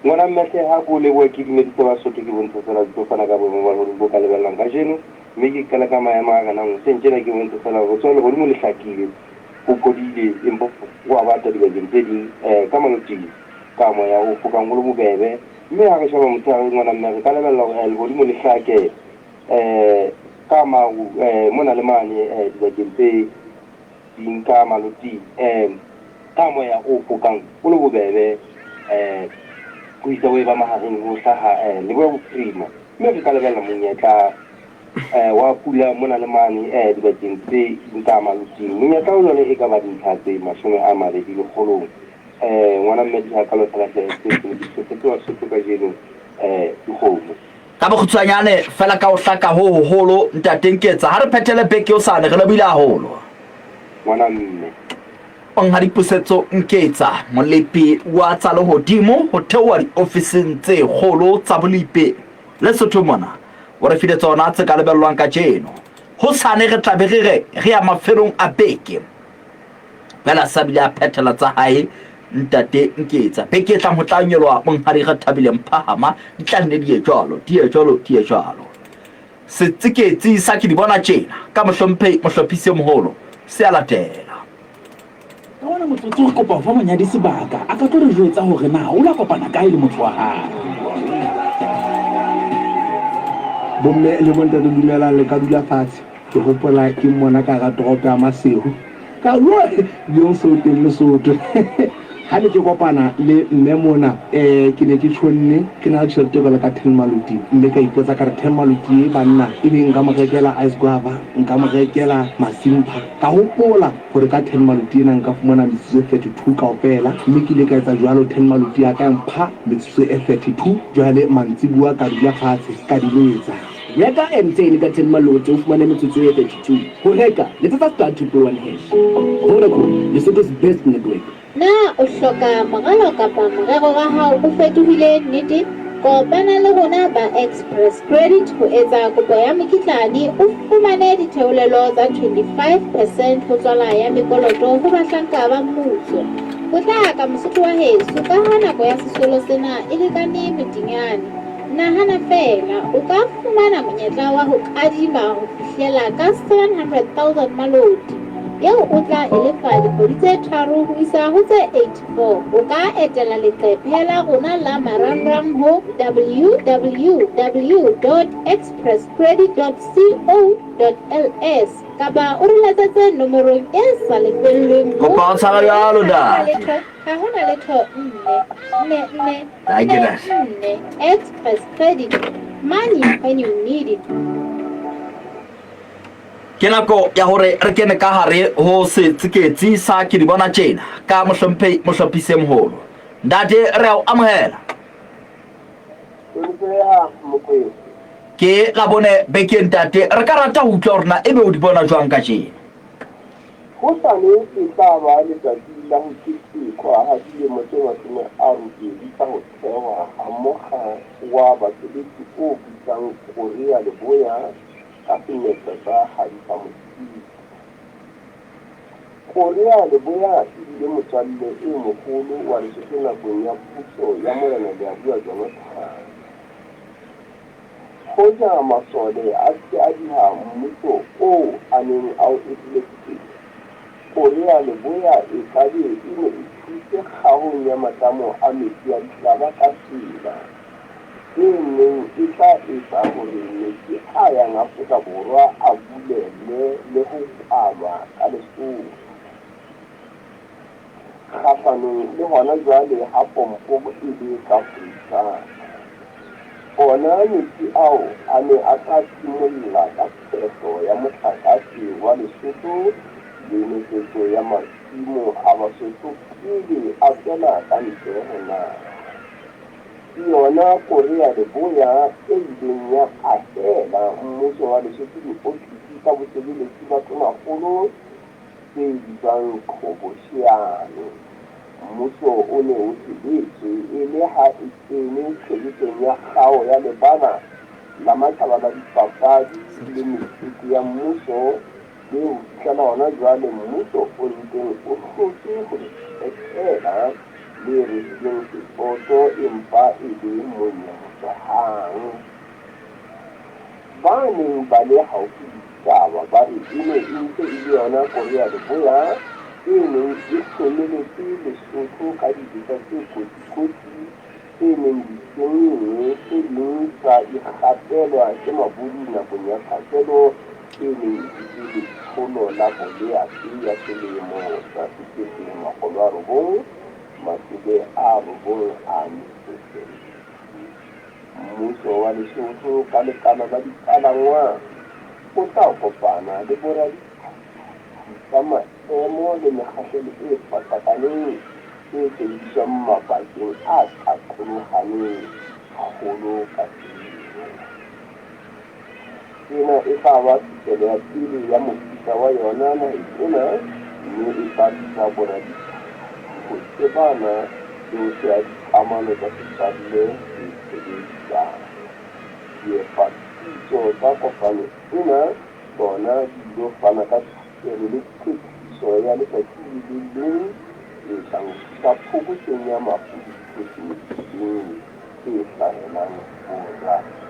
Ngwana mme hle ha ko lebohe ke dumedise Basotho ke bontshe fela ke tlo fana ka boemo ba lehodimo bo ka lebellwang kajeno mme ke qala ka maemo a renang hoseng tjena ke bontshe fela hore tswa lehodimo le hlakile ho phodile empa ho a bata dibakeng tse ding ka maloting ka moya o fokang o le bobebe mme ha re sheba motshehare ngwana mme re ka lebella hore lehodimo le hlake ka maru mona le mane dibakeng tse ding ka maloting ka moya o fokang o le bobebe ho isa ho e ba mahareng ho hlaha leboya bophirima mme re ka lebella monyetla wa pula mona le mane dibakeng tse ding ka maloting. Monyetla o jwale e ka ba dintlha tse 20 lekgolong. Ngwana mme di hakalo fela hle tse ke ne ke tshepetse Basotho kajeno dikgomo. Ka bokgutshwanyane fela ka ho hlaka ho hoholo ntate Nketsa ha re phethele beke hosane re lebohile haholo. Ngwana mme. Monghadi Pusetso Nketsa, molepi wa tsa lehodimo ho theoha diofising tse kgolo tsa Bolipi Lesotho mona, o re file tsona tse ka lebellwang kajeno. Hosane re tla be re re re ya mafelong a beke. Fela sa bile a phethela tsa hae ntate Nketsa. Beke e tlang ho tla nyoloha monghadi Rethabile Mphahama, di tla nne di ye jwalo, di ye jwalo, di ye jwalo. Setsiketsi sa ke di bona tjena ka mohlomphehi mohlophisi e moholo se a latela. Ka ona motsotso re kopa ho fa monyadi sebaka a ka tlo re jwetsa hore na o la kopana kae le motho wa hae. Bomme le bontate dumelang le ka dula fatshe. Ke hopola ke mmona ka hara toropo ya Maseru. Ka yo so teng Lesotho. Ha ne ke kopana le mme mona ke ne ke tjhonne ke na le tjhelete jwalo ka ten maloti mme ka ipotsa ka re ten maloti e banna e be nka mo rekela ice guava nka mo rekela masimpha ka hopola hore ka ten maloti ena nka fumana metsotso e 32 kaofela mme ke ile ka etsa jwalo ten maloti ya ka ya mpha metsotso e 32 jwale mantsibuwa ka dula fatshe ka di letsa. Reka airtime ka ten maloti o fumane metsotso e 32. Ho reka, letsetsa star 221 hash. Vodacom, Lesotho's best network. Na o hloka moralo kapa morero wa hao o fetohile nnete? Kopana le rona ba Express Credit ho etsa kopo ya mokitlane o fumane ditheolelo tsa 25 percent ho tswala ya mekoloto ho bahlanka ba mmuso. Potlaka Mosotho wa heso ka ha nako ya sesolo sena e lekane motinyane. Nahana feela, o ka fumana monyetla wa ho kadima ho fihlela ka 700,000 maloti, eo o tla e lefa dikgwedi tse tharo ho isa ho tse 84. O ka etela leqephe la rona la marangrang ho www.expresscredit.co.ls kapa o re letsetse nomorong e sa lefellweng ho Kopa o tshwara jwalo, ntate. Ha ho na letho nne, nne, nne, I nne, get that. nne. Express Credit. Money when you need it. Ke nako ya hore re kene ka hare ho setsiketsi sa ke di bona tjena ka mohlomphehi mohlophisi e moholo. Ntate re a o amohela. Ke Labone beke ntate, re ka rata ho utlwa hore na ebe o di bona jwang kajeno. Hosane e tla ba letsatsi la ho ketekwa ha dilemo tse 80 tsa ho thehwa ha mokga wa basebetsi o busang Korea Leboya ka senepe sa Hadifa Mosidi. Korea Leboya e bile motswalle e moholo wa Lesotho nakong ya puso ya Morena Leabua Jonathan. Hoja masole a se ke a diha mmuso oo a neng a o eteletse pele, Korea Leboya e ka be e ne e thusitse kgahong ya matamo a metsi a dihlaba ka tsela e neng e tla etsa hore metsi a yang Afrika Borwa a bulelwe le ho kwalwa ka Lesotho. Kgahlanong le hona jwale ha pompo e le ka Freistata. Ona metsi ao a ne a tla simolla ka phehlo ya motlakase wa Lesotho le nosetso ya masimo a Basotho pele a tswela ka ntle ho naha. Ke yona Korea Leboya e ileng ya ahela mmuso wa Lesotho diofisi tsa bosebeletsi ba Tonakgolo tse bitswang Qhobosheane. Mmuso o ne o sebetswe e le ha e kene tshebetsong ya kgao ya lebala la matjhaba la dipapadi le mekete ya mmuso le ho fihlela hona jwale mmuso o ntseng o hlotswe ho le phethela le rehileng Setsoto empa e le monyamosehang. Ba neng ba le haufi le ditaba ba re e ne e ntse e le yona Korea Leboya e neng e hlomeletse Lesotho ka dibetsa tse kotsi-kotsi tse neng di senngwe, tse ding tsa ikgapelwa ke maburu nakong ya tlhaselo e neng e bitswe Letsholo la Boleape ya selemo sa 1996. Mmuso wa Lesotho ka lekala la dipalangwang o tla kopana le boradithuthuthu tsa maemo le mekgahlelo e fapakaneng e sebediswang mabakeng a qaqolohaneng haholo ka tsebo. Ena e tla ba phihlelo ya pele ya mofuta wa yona naheng ena mme e tla thusa boradithuthuthu ho tsebana le ho thea dikamano tsa setswalle le tshebedisano. Diepapitso tsa kopano ena tsona di ilo fana ka thupelo le kwetliso ya letsatsi le le leng e tlang ho thusa phokotsong ya mafu le dikotsi mebileng tse hlahelang boradithuthuthu.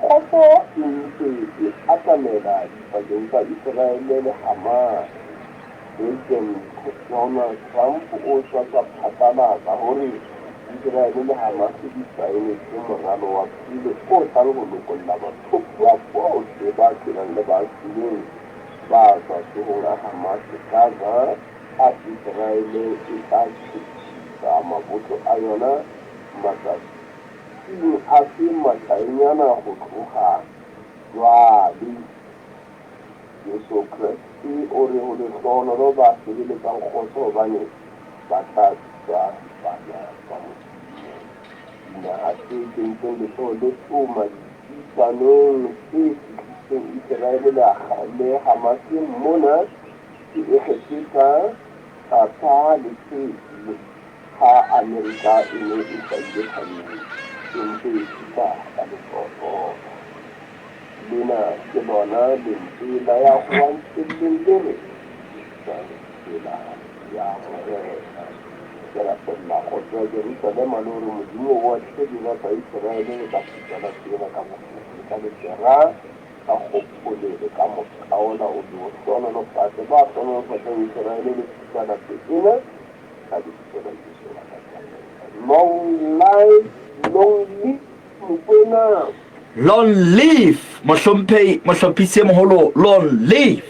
Kgotso e ntse e atamela dipakeng tsa Iseraele le Hamas. President Donald Trump o sa tswa phatlalatsa hore Iseraele le Hamas di saenetse moralo wa pele o tlang ho lokolla bathopuwa bohle ba phelang le ba shweleng ba matsohong a Hamas Gaza, ha Iseraele e tla tjhetjhisa mabotho a yona matsatsing a se makaenyana ho tloha jwale. Jesu Kreste o re ho lehlohonolo ba sebeletsang kgotso hobane ba tla bitswa bana ba Modimo. Dinaha tse kentseng letsoho le tsoma dipuisanong tse fihlisitseng Iseraele le Hamase mona ke Egepeta, Qatar le Turkey. Ha Amerika e ne e hlahile thabeng e ntse e fihla ka letlotlo. Lena ke lona lentswe la ya howang felleng le re, Lokisang tsela ya Morena. Ke rapella kgotso ya Jerusalema le hore Modimo o otle dira tsa Iseraele le ka setswala sena ka bofofu le ka lepera, ka kgophole le ka mokaola, o be o hlohonolofatse ba hlohonolofatsang Iseraele le setswala ena. Ka lebitso la Jesu wa Nazaretha. Long life, long live Mokwena. Long live Mohlomphehi Mohlophisi e Moholo, long live.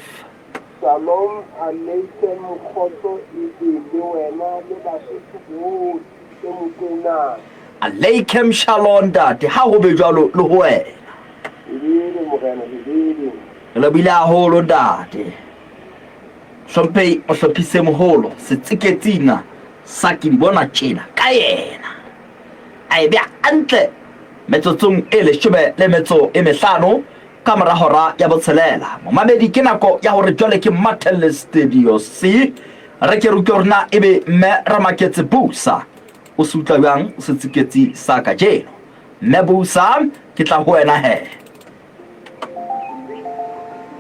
Shalom Aleikem kgotso e be le wena le Basotho bohle Mokwena. Aleikem Shalom ntate, ha ho be jwalo le ho wena. Hebele morena hebele. Re lebohile haholo ntate. Hlomphehi mohlophise moholo setseketsing sa ke di bona tjena ka yena. A e bea hantle metsotsong e leshome le metso e mehlano Ka mora hora ya botshelela, momamedi, ke nako ya hore jwale ke mathelle Studio C. Re ke re utlwe hore na ebe Mme Ramaketse Busa o se utlwa jwang setsiketsi sa kajeno. Mme Busa, ke tla ho wena he.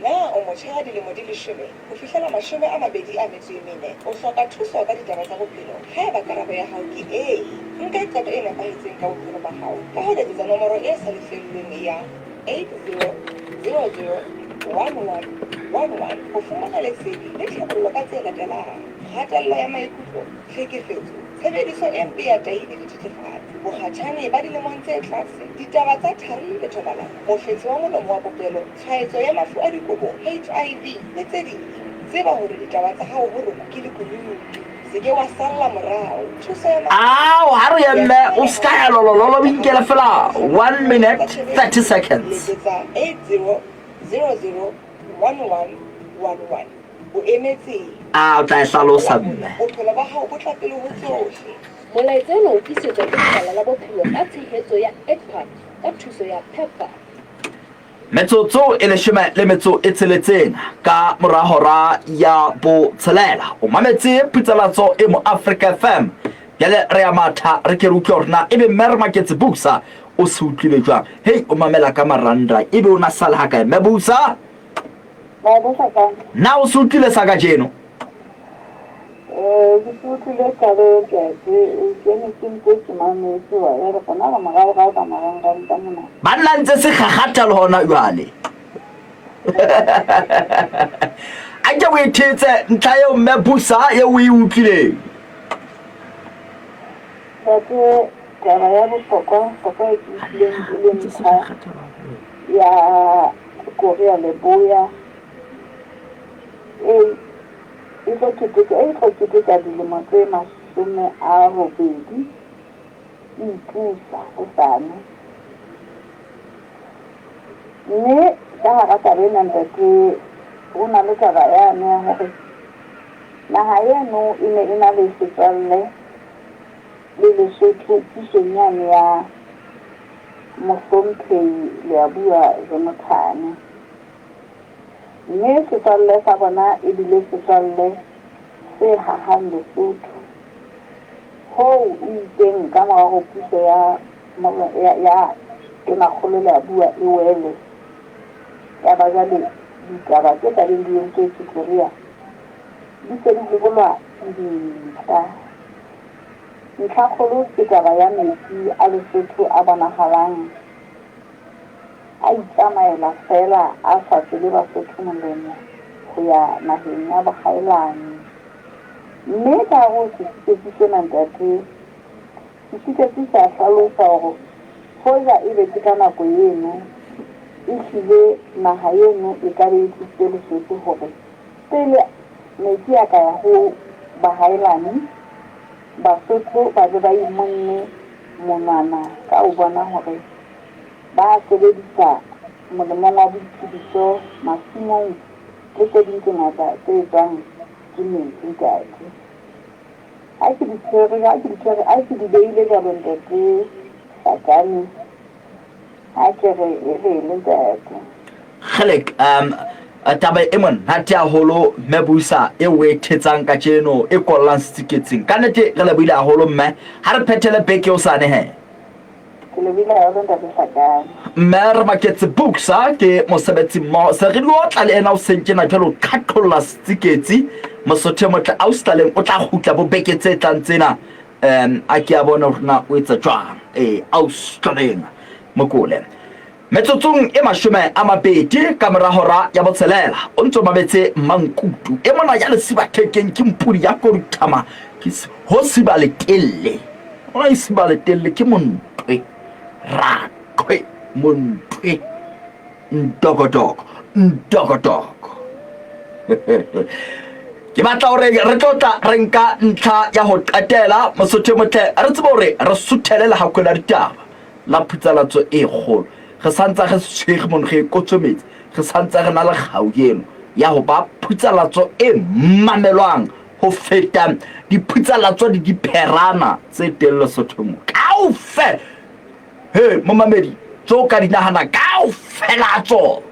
Na o motjha wa dilemo di leshome ho fihlela 24? O hloka thuso ka ditaba tsa bophelo? Haeba karabo ya hao ke ee, nka qeto e nepahetseng ka bophelo ba hao ka ho letsetsa nomoro e sa lefellweng ya 80001111 ho fumana lesedi le tlhabollo ka tse latelang, kgatello ya maikutlo, tlhekefetso, tshebediso e mpe ya tahi le dithethefatsi, bokgatjhane ba dilemong tse tlase, ditaba tsa thari le thobalano, mofetshe wa molomo wa popelo, tshwaetso ya mafu a dikobo, HIV, le tse ding. Tseba hore ditaba tsa hao ho rona ke lekunutu. Se ke wa salla morao. Thuso ya Ao, ha re ye mme, o ska ya lolololo, o inkele fela 1 minute 30 seconds. Letsetsa 80001111. O emetseng? A o tla e hlalosa mme. Bophelo ba hao bo tla pele ho tsohle. Molaetsa ona o tlisetswa ke Lekala la Bophelo ka tshehetso ya ECPAT ka thuso ya PEPFAR. Metsotso e leshome le metso e tsheletseng ka mora hora ya botshelela. O mametse putsalatso e mo Africa FM. Bjale re ya matha re ke re utlwe hore na ebe mme re maketse Busa o se utlwile jwang. Hei o mamela ka maranda ebe o na sale hakae mme Busa? Na o se utlwile sa kajeno? Ee, ke se utlwile taba eo ntate. Ke ne ke ntse ke mametse wa ya re gona re moraorao ka marangrang ka mona. Banna ntse se kgakgatha le hona jwale. A ke o e thetse ntlha eo mme Busa eo o e utlwileng. Ntate, taba ya bohlokwa hlokwa e ke utlwileng e le ntlha ya Korea Leboya e e tlo keteka, e tlo keteka dilemo tse 80 e ipusa hosane. Mme ka hara taba ena ntate, ho na le taba yane ya hore naha eno e ne e na le setswalle le Lesotho pusong yane ya Mohlomphehi Leabua Jonathane. Mme setswalle sa bona e bile setswalle se hahang Lesotho, hoo e itseng ka mora hore puso ya ya, ya Tonakgolo Leabua e wele, ya ba jwale ditaba tse ka beng di entswe ke Korea di se di hobolwa dintlha. Ntlhakgolo ke taba ya metsi a Lesotho a bonahalang a itsamaela feela a sa tswele Basotho molemo ho ya naheng ya bohaelani. Mme ka hare ho sesiketsi sena, ntate, sesiketsi se a hlalosa hore hoja ebe ke ka nako eno, ehlile naha eno e ka be e thusitse Lesotho hore pele metsi a ka ya ho bahaelani, Basotho ba be ba imonne monwana ka ho bona hore Ba a sebedisa molemong wa boiphediso masimong le tse ding tse ngata tse etswang ke metsi, ntate. Ha ke di tshwere, ha ke di tshwere, ha ke di beile jwalo, ntate Satane, ha ke re e rele, ntate. Kgelek, um, taba e monate haholo mme Busa e o e thetsang kajeno e kollang setsiketsing. Ka nnete re lebohile haholo mme. Ha re phethele beke hosane he. Ke lebohile haholo Ntate Hlakane. Mme re maketse Buxa ke mosebetsi mmoho se re di otla le ena o seng tjena jwale o qhaqholla setsiketsi Mosotho e motle Austerleng o tla kgutla bo beke tse tlang tsena um a ke a bone hore na o etsa jwang ee Austerleng Mokole Metsotsong e 20 ka mora hora ya botshelela, o ntso mametse Mmankutu. E mona ya lesiba thekeng ke mpodi ya koduthama ke ho siba letelle. Ona e siba letelle ke montwe. Raqhwe montwe. Ntokotogo, ntokotogo. Ke batla hore re tlo tla re nka ntlha ya ho qetela Mosotho e motle, re tsebe hore re suthele lehakwe la ditaba la phutsalatso e kgolo. Re sa ntse re tshwere mono, re kotsometse, re sa ntse re na le kgau eno ya ho ba phutsalatso e mamelwang ho feta diphutsalatso le dipherana tse teng Lesotho mo. Kaofela, he momamedi, tseo ka di nahana kaofela tsona.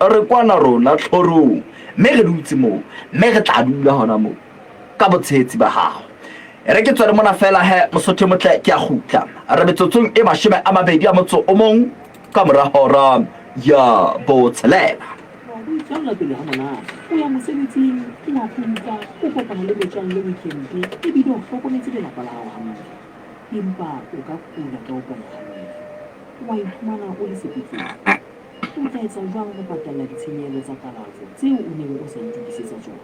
Re kwana rona tlhorong, mme re dutse moo, mme re tla dula hona moo ka botshehetsi ba hao. E re ke tswele mona feela he, Mosotho e motle, ke a kgutla. Re metsotsong e 28 ka mora hora ya botshelela. O itswella pele ha monate. O ya mosebetsing, o a kgutla, o kopana le metswalle weekend ebile o hlokometse lelapa la hao hantle. Empa o ka kula ka ho panya ha leihlo. Wa iphumana o le sepetlele. O tla etsa jwang ho patalla ditshenyehelo tsa kalafo tseo o neng o sa itokisetsa tsona?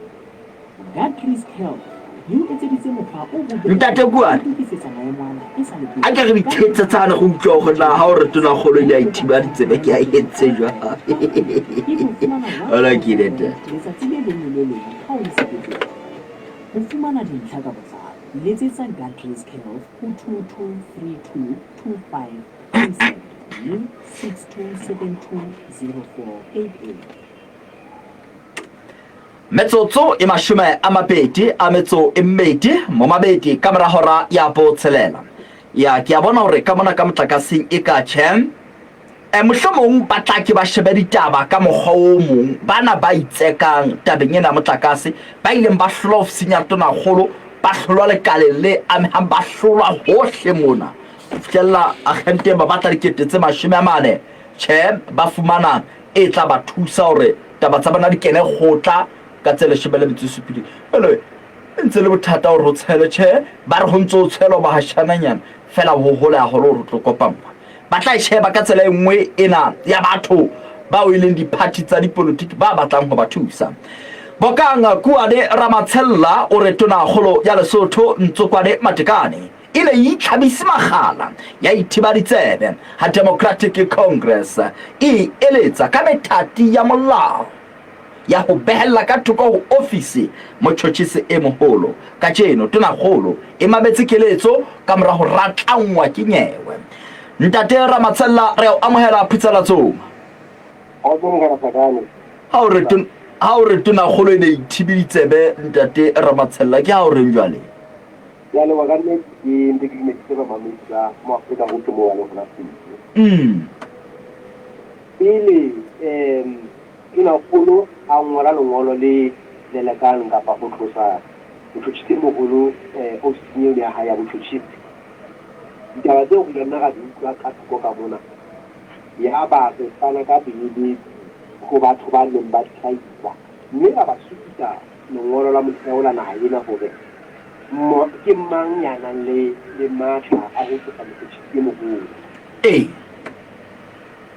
Guardrisk Health e o etseditse mokgwa o bobebe Ntate wa ho Kuane, itokisetsa maemo ana e sa le a pele ke re ka dithetsetsane go utlwa gore na ga o re tonakgolo ile a ithiba ditsebe ke a entse jwang. Ebe o fumana Ona ke ile 1000 ntate. letsatsi le leng le le leng ha o le sepetlele. Ho fumana dintlha ka botlalo, letsetsa Guardrisk Health ho 2232 25 37 le 6272 0488. Metsotso e 28 momabedi ka mora hora ya botshelela. Ya ke a bona hore ka mona ka motlakaseng e ka tjhe. E, mohlomong ba tla ke ba shebe ditaba ka mokgwa o mong. Bana ba itsekang tabeng ena ya motlakase, ba ileng ba hlolwa ofising ya tonakgolo, ba hlolwa lekaleng le amehang, ba hlolwa hohle mona. Ho fihlella akgenteng ba batla 40,000, tjhe, ba fumana e tla ba thusa hore taba tsa bona di kene kgotla ka tse 17. Jwale e ntse le bothata hore ho tshelwe, tjhe, ba re ho ntse ho tshelwa bahashananyana feela ho hole haholo hore ho tlo kopanngwa. Ba tla e sheba ka tsela e nngwe ena ya batho bao e leng diphathi tsa dipolotiki ba batlang ho ba thusa. Bokang Kuane Ramatshella o re Tonakgolo ya Lesotho Ntsokwane Matekane e ne e itlhabise makgala ya ithiba ditsebe ha Democratic Congress e eletsa ka methati ya molao ya ho behella ka thoko ho ofisi motjhotjhisi e moholo. Kajeno Tonakgolo e mametse keletso ka mora ho ratlanngwa ke nyewe. Ntate Ramatshella re a o amohela phutsalatsong. Ha o re ha o re Tonakgolo e ne e ithibe ditsebe Ntate Ramatshella ke ha o reng jwale? Ke a leboha ka nnete ke ntse ke dumedise bamamedi ba mo Afrika hohle moo ba leng hona teng. Pele um Tonakgolo a ngola lengolo le lelekang kapa ho tlosa motjhotjhisi e moholo um ofising eo ya hae ya botjhotjhisi, ditaba tseo re ka nna ra di utlwa ka thoko ka mona. Yaba re fana ka boeletsi ho batho ba neng ba di hlahisa mme ra ba supisa lengolo la motheo la naha ena hore mo, ke mang ya nang le, le matla a ho tlosa motjhotjhisi e moholo. Ee.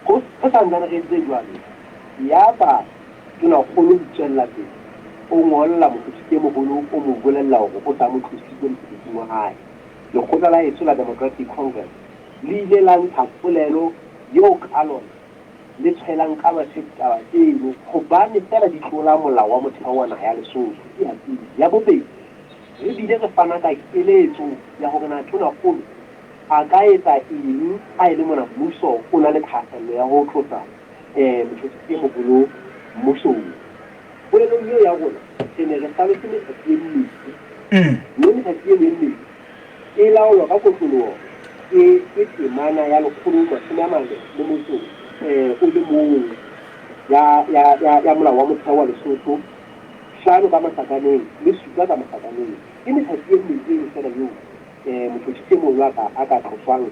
Ho, ho sa ntsane re entse jwalo, yaba tonakgolo o itswella pele, o ngolla motjhotjhisi e moholo o mo bolella hore o sa mo tlositse mosebetsing wa hae. Lekgotla la heso la Democratic Congress le ile la ntsha polelo eo ka lona le tshwelang ka mathe ditaba tseno hobane feela di tlola molao wa motheo wa naha ya Lesotho. Ke ya pele. Ya bobedi, re bile re fana ka keletso ya hore na Tonakgolo a ka etsa eng ha e le mona mmuso o na le thahasello ya ho tlosa motjhotjhisi e moholo mmusong. Polelong eo ya rona re ne re hlalose methati e mmedi, mme methati eno e mmedi e laolwa ka kotloloho ke ke temana ya 141 ya, ya, ya, ya Molao wa Motheo wa Lesotho, 5 ka masakaneng le 7 ka masakaneng. Ke methati e mmedi eno feela eo motjhotjhisi e moholo a ka, a ka tloswang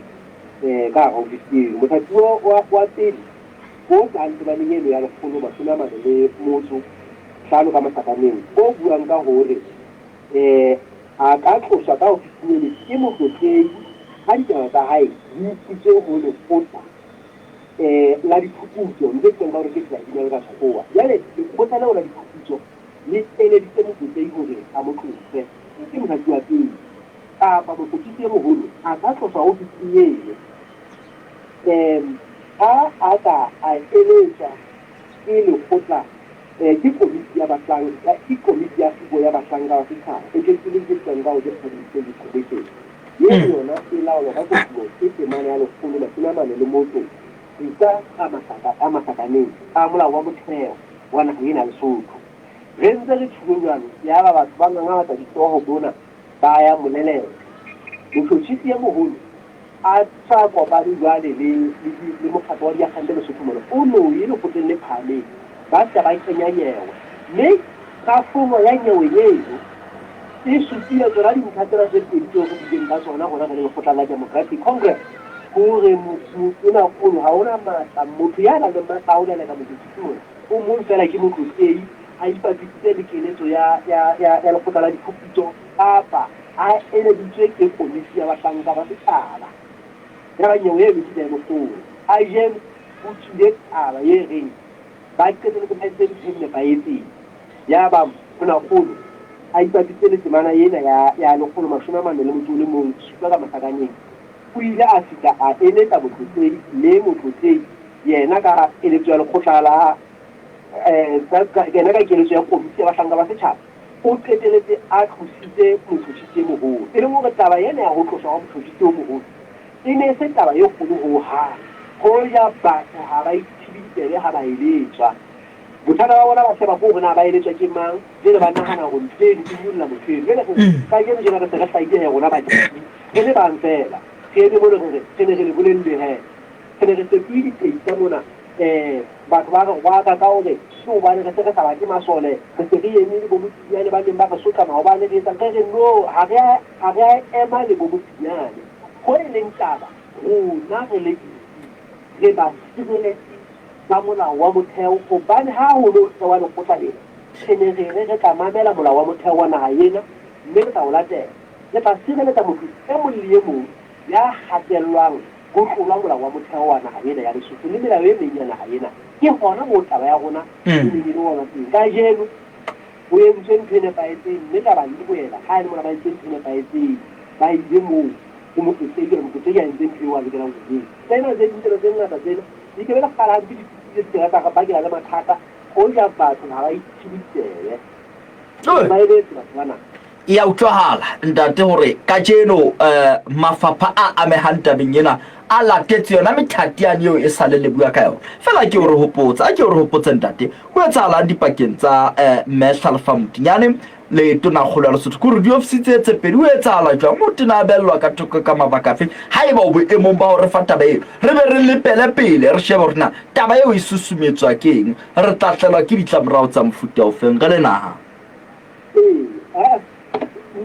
ka hara ofisi eno. Mothati wa, wa, wa pele o tlang temaneng eno ya 145 ka masakaneng o buang ka hore A ka tloswa ka ofising eno ke motlotlehi ha ditaba tsa hae di isitswe ho lekgotla la diphuputso, ntho e bitswang ka hore ke tribunal ka Sekgowa. Jwale lekgotla leo la diphuputso le eleditse motlotlehi hore a mo tlose. Ke mosadi wa pele. Kapa motlotlisi e moholo a ka tloswa ofising eno ha a ka a eletswa. ke lekgotla ke komiti ya bahlanka, ke komiti ya tsebo ya bahlanka ba setjhaba e kenyelleditsweng ka ho ke Public Service Commission. Ye le yona e laolwa ka kotulo ke temana ya 147 ka mahlaka a mahlakaneng a Molao wa Motheo wa naha ena ya Lesotho. Re ntse re tjholo jwalo, yaba batho ba ngangabatsa dihlooho mona ba ya moleleka. Motjhotjhisi e moholo a sa kopane jwale le, le, le mokgatlo wa diakgente Lesotho mona, o no ye lekgotleng le phahameng, ba fihla ba kenya nyewe. Mme kahlolo ya nyewe eno e supile tsona dintlha tsena tse pedi tseo re buileng ka tsona rona re le lekgotla la Democratic Congress, hore tonakgolo ha ona matla, motho ya nang le matla a ho leleka motjhotjhisi mona o mong feela ke motlotlehi, a ipapisitse le keletso ya, ya, ya, ya lekgotla la diphuputso kapa a eleditswe ke komiti ya bahlanka ba setjhaba. Yaba nyewe eno ke bohloko. Kajeno ho tswile taba e reng ba qeteletse ba entse ntho e nepahetseng. Yaba Tonakgolo a ipapisitse le temana ena ya, ya 141 7 ka mahlakaneng, o ile a fihla a eletsa motlotlehi mme motlotlehi yena ka keletso ya lekgotla la, yena ka keletso ya komiti ya bahlanka ba setjhaba, o qeteletse a tlositse motjhotjhisi e moholo. E leng hore taba ena ya ho tloswa hwa motjhotjhisi o moholo e ne e se taba e kgolo ho hang, hoja batho ha ba ithibe ditsebe ha ba eletswa. Bothata ba bona ba sheba ke hore na ba eletswa ke mang, jwale ba nahana hore ntho eno e nyolla motho eno. Jwale re kajeno tjena re se re hlahile he rona batjhaki re le bang feela, re eme mono re re, re ne re le bolelle he. Re ne re fetohe dipheisa mona, batho ba re rwaka ka hore ke hobane re se re sa batle masole, re se re eme le bo Motinyane ba neng ba re sotla maobane, re etsang? Re re no, ha re a, ha re a ema le bo Motinyane. Ho e leng taba, rona re le EC, re basireletsi ba molao wa motheo hobane ha ho no thewa lekgotla lena, re ne re re re tla mamela molao wa motheo wa naha ena mme re tla o latela. Re tla sireletsa motho e mong le e mong ya hatellwang ho tlolwa molao wa motheo wa naha ena ya Lesotho le melao e meng ya naha ena. Ke hona moo taba ya rona e neng e le hona teng. Kajeno ho entswe ntho e nepahetseng mme taba e boela ha e le mona ba entse ntho e nepahetseng, ba ile moo ho motlotlehi hore motlotlehi a entse ntho eo a lokelang ho e etsa. Tsena tse ding tsena tse ngata tsena di ke be le kgala hampe di fetile di ke tsa re bakela le mathata hoja batho ha ba ithibe ditsebe. Ba eletse batho bana. E a utlwahala, ntate, hore kajeno mafapha a amehang tabeng ena a latetse yona methati yane eo e sale le bua ka yona. Feela ke o re hopotse, a ke o re hopotse, ntate, ho etsahalang dipakeng tsa Mme Hlalefa Motinyane le Tonakgolo ya Lesotho? Ke hore diofisi tse tse pedi ho etsahala jwang? O tena a behellwa ka thoko ka mabaka afe? Haeba o boemong ba ho re fa taba eo, re be re lepele pele, re shebe hore na taba eo e susumetswa ke eng, re tla tlelwa ke ditlamorao tsa mofuta ofeng re le naha. Ee, aa,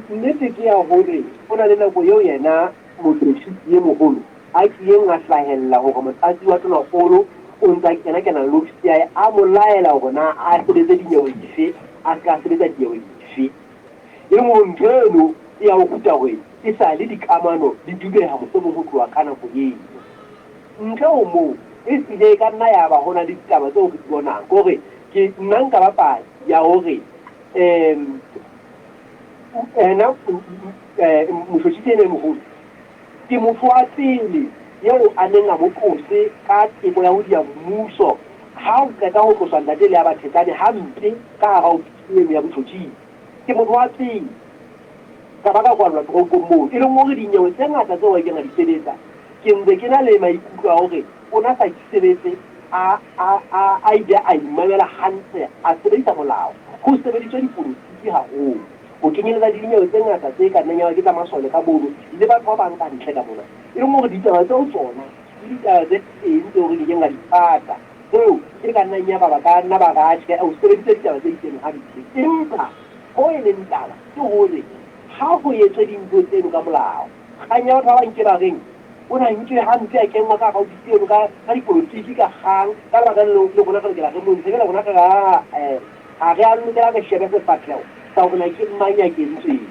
nnete ke ya hore ho na le nako eo yena motjhotjhisi e moholo a kileng a hlahella hore motlatsi wa tonakgolo o ntse a kena-kenana le ofisi ya hae, a mo laela hore na a sebetse dinyewe dife, a se ka sebetsa dinyewe dife. E leng hore ntho eno e ya o ruta hore esale dikamano di dubeha mohlomong ho tloha ka nako eno. Ntle ho moo, ehlile e ka nna ya ba ho na le ditaba tseo re di bonang. Ke hore ke nna nka ba paki ya hore um ena motjhotjhisi ena e moholo ke motho wa pele eo a neng a mo qose ka teko ya ho diya mmuso ha o qeta ho tloswa ntate le ya Bathetsane hampe ka hara ofisi eno ya botjhotjhisi. Ke motho wa pele ka ba ka kwallwa teronkong moo. E leng hore dinyewe tse ngata tseo a ileng a di sebetsa, ke ntse ke na le maikutlo a hore o na sa di sebetse a, a, a, a ile a imamela hantle, a sebedisa molao. Ho sebediswe dipolotiki haholo, ho kenyeletsa le dinyewe tse ngata tse ka nnang ya ba ke tsa masole ka mono le batho ba bang ka ntle ka mona. E leng hore ditaba tseo tsona ke ditaba tse teng tseo re ke keng ra di pata, tseo e ka nnang ya ba ba ka nna ba re, Atjhe, o sebeditse ditaba tse itseng hampe. Empa ho e leng taba ke hore ha ho etswe dintho tseno ka molao, kgang ya batho ba bang ke ba reng, O ne a nkilwe hampe, a kenngwa ka hara ofisi eno ka ka dipolotiki, ka kgang. Ka lebaka leo le rona re lokela re mo ntshe. Jwale rona re re, Aa-eh, ha re a lokela re shebe sefahleho sa hore na ke mang ya kentsweng.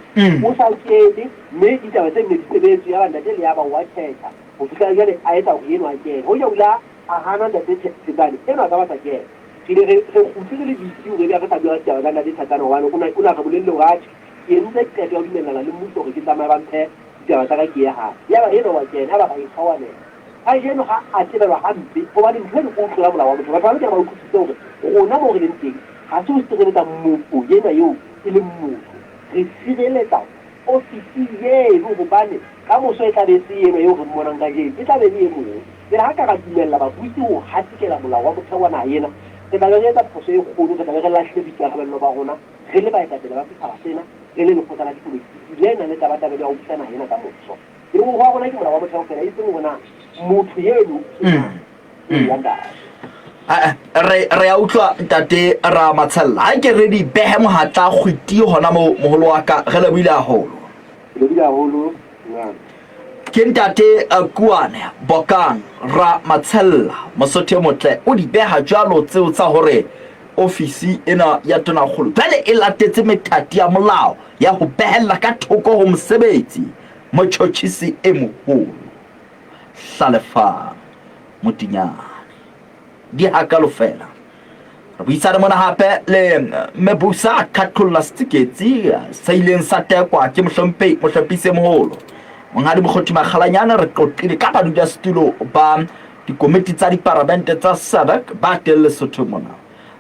O sa kene, mme ditaba tse nne di sebetswe, yaba Ntate Leaba o a khetha ho fihlela jwale a etsa hore eno a kene. Hoja o ile a hana Ntate Thetsane, eno a ka ba sa kena. Re ile re re kgutle re le busy hore ebe re sa bua ka ditaba tsa Ntate Thetsane hobane o ne o ne a re bolelle hore atjhe, ke entse qeto ya ho dumellana le mmuso hore ke tsamaye ba mphe ditaba tsa ka ke ye hae. Yaba enwa wa kena, yaba ra ikgaoanela. Kajeno ha a tebelwa hampe hobane ntho eno ke ho tlola molao wa motho. Batho ba lokela ba utlwisise hore rona moo re leng teng ha se ho sireletsa motho enwa eo e leng motho. Re sireletsa ofisi eno hobane kamoso e tla be e se enwa eo re mmonang kajeno, e tla be e le e mong. Jwale ha ka ra dumella babusi ho hatikela molao wa motheo wa naha ena, re tla be re etsa phoso e kgolo, re tla be re lahlile boikarabello ba rona re le baetapele ba setjhaba sena, re le lekgotla la dipolotiki le nang le tabatabelo ya ho busa naha ena kamoso. E leng hore ho rona ke molao wa motheo fela, e seng hore na motho eno ke mang. Eya ntate. Re re a utlwa ntate Ramatshella. Ha ke re di behe mohatla kgwiti hona moo moholo wa ka, re lebohile haholo. Ke lebohile haholo ngwana. Ke ntate Kuane Bokang Ramatshella, Mosotho e motle, o di beha jwalo tseo tsa hore ofisi ena ya tonakgolo jwale e latetse methati ya molao ya ho behella ka thoko ho mosebetsi Motjhotjhisi e moholo, Hlalefang Motinyane. Di hakalo feela. Re buisane mona hape le Mme Busa Qhaqholla Setsiketsi se ileng sa tekwa ke mohlomphehi mohlophisi e moholo Monghadi Mokgothi Makgalanyane. Re qoqile ka badulasetulo ba dikomiti tsa diparamente tsa SADC ba teng Lesotho mona.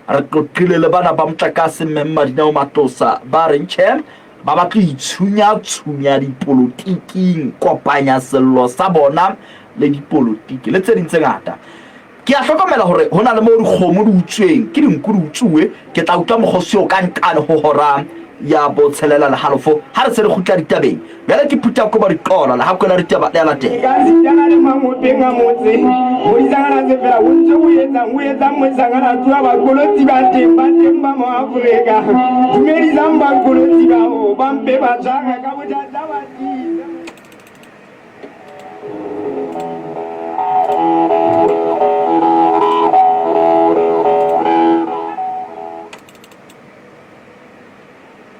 Re qoqile le bana ba motlakase Mme Mmadineo Matlosa ba reng tjhe ba batla ho itshunya-tshunya dipolotiking, kopanya sello sa bona le dipolotiki le tse ding tse ngata. Ke a hlokomela hore ho na le moo dikgomo di utsweng ke dinku di utsuwe. Ke tla utlwa mokgosi oo ka nqane ho hora ya botshelela le halofo ha re se re kgutla ditabeng. Bjale ke phutha kobo diqola lehakwe la ditaba le a latela. Ka sitana le mangopeng a motse, modisangana se fela o ntse o etsang o etsang moshangana tsoa bakolotsi ba teng ba teng ba mo Afrika. Dumedisang bakolotsi bao ba mpe ba tshwara ka bothata ba tiisa.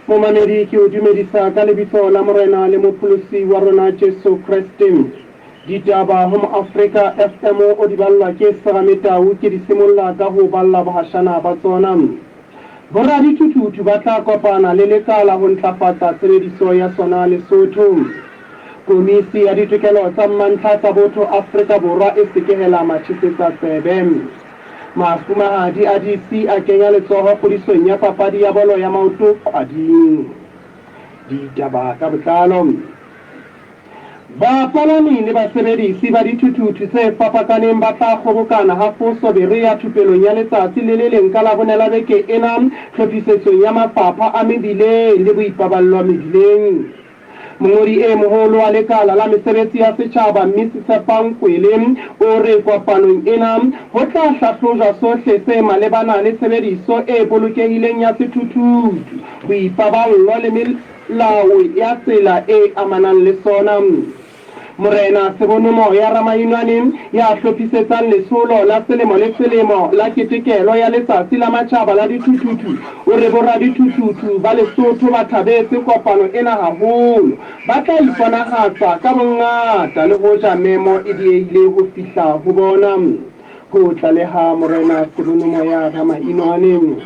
Momamedi, ke o dumedisa ka lebitso la Morena le Mopholosi wa rona Jesu Kreste. Ditaba ho Moafrika FM o di ballwa ke Serame Tau, ke di simolla ka ho balla bohashana ba tsona. Boradithuthuthu ba tla kopana le lekala ho ntlafatsa tshebediso ya sona Lesotho. Komisi ya ditokelo tsa mmantlha tsa botho Afrika Borwa e sekehela matjhesetsa tsebe. Mafumahadi a DC a kenya letsoho kgodisong ya papadi ya bolo ya maoto Qwading. Ditaba ka botlalo. Bapalami le basebedisi ba dithuthuthu tse fapakaneng ba tla kgobokana ha Foso Berea thupelong ya letsatsi le le leng ka Labone la beke ena tlhophisetsong ya mafapha a mebileng le boipaballo mebileng. Mongodi e moholo wa Lekala la Mesebetsi ya Setjhaba, Miss Tshepang Kwele, o re kopanong ena ho tla hlahlojwa sohle se malebana le tshebediso e bolokehileng ya sethuthuthu, boipaballo le melao ya tsela e amanang le sona. Morena Sebonomoya Ramainwane, ya hlophisetsang letsholo la selemo le selemo la ketekelo ya Letsatsi la Matjhaba la Dithuthuthu, o re boradithuthuthu ba Lesotho ba thabetse kopano ena haholo. Ba tla iponahatsa ka bongata le hoja memo e diehile ho fihla ho bona, ho tlaleha Morena Sebonomoya Ramainwane.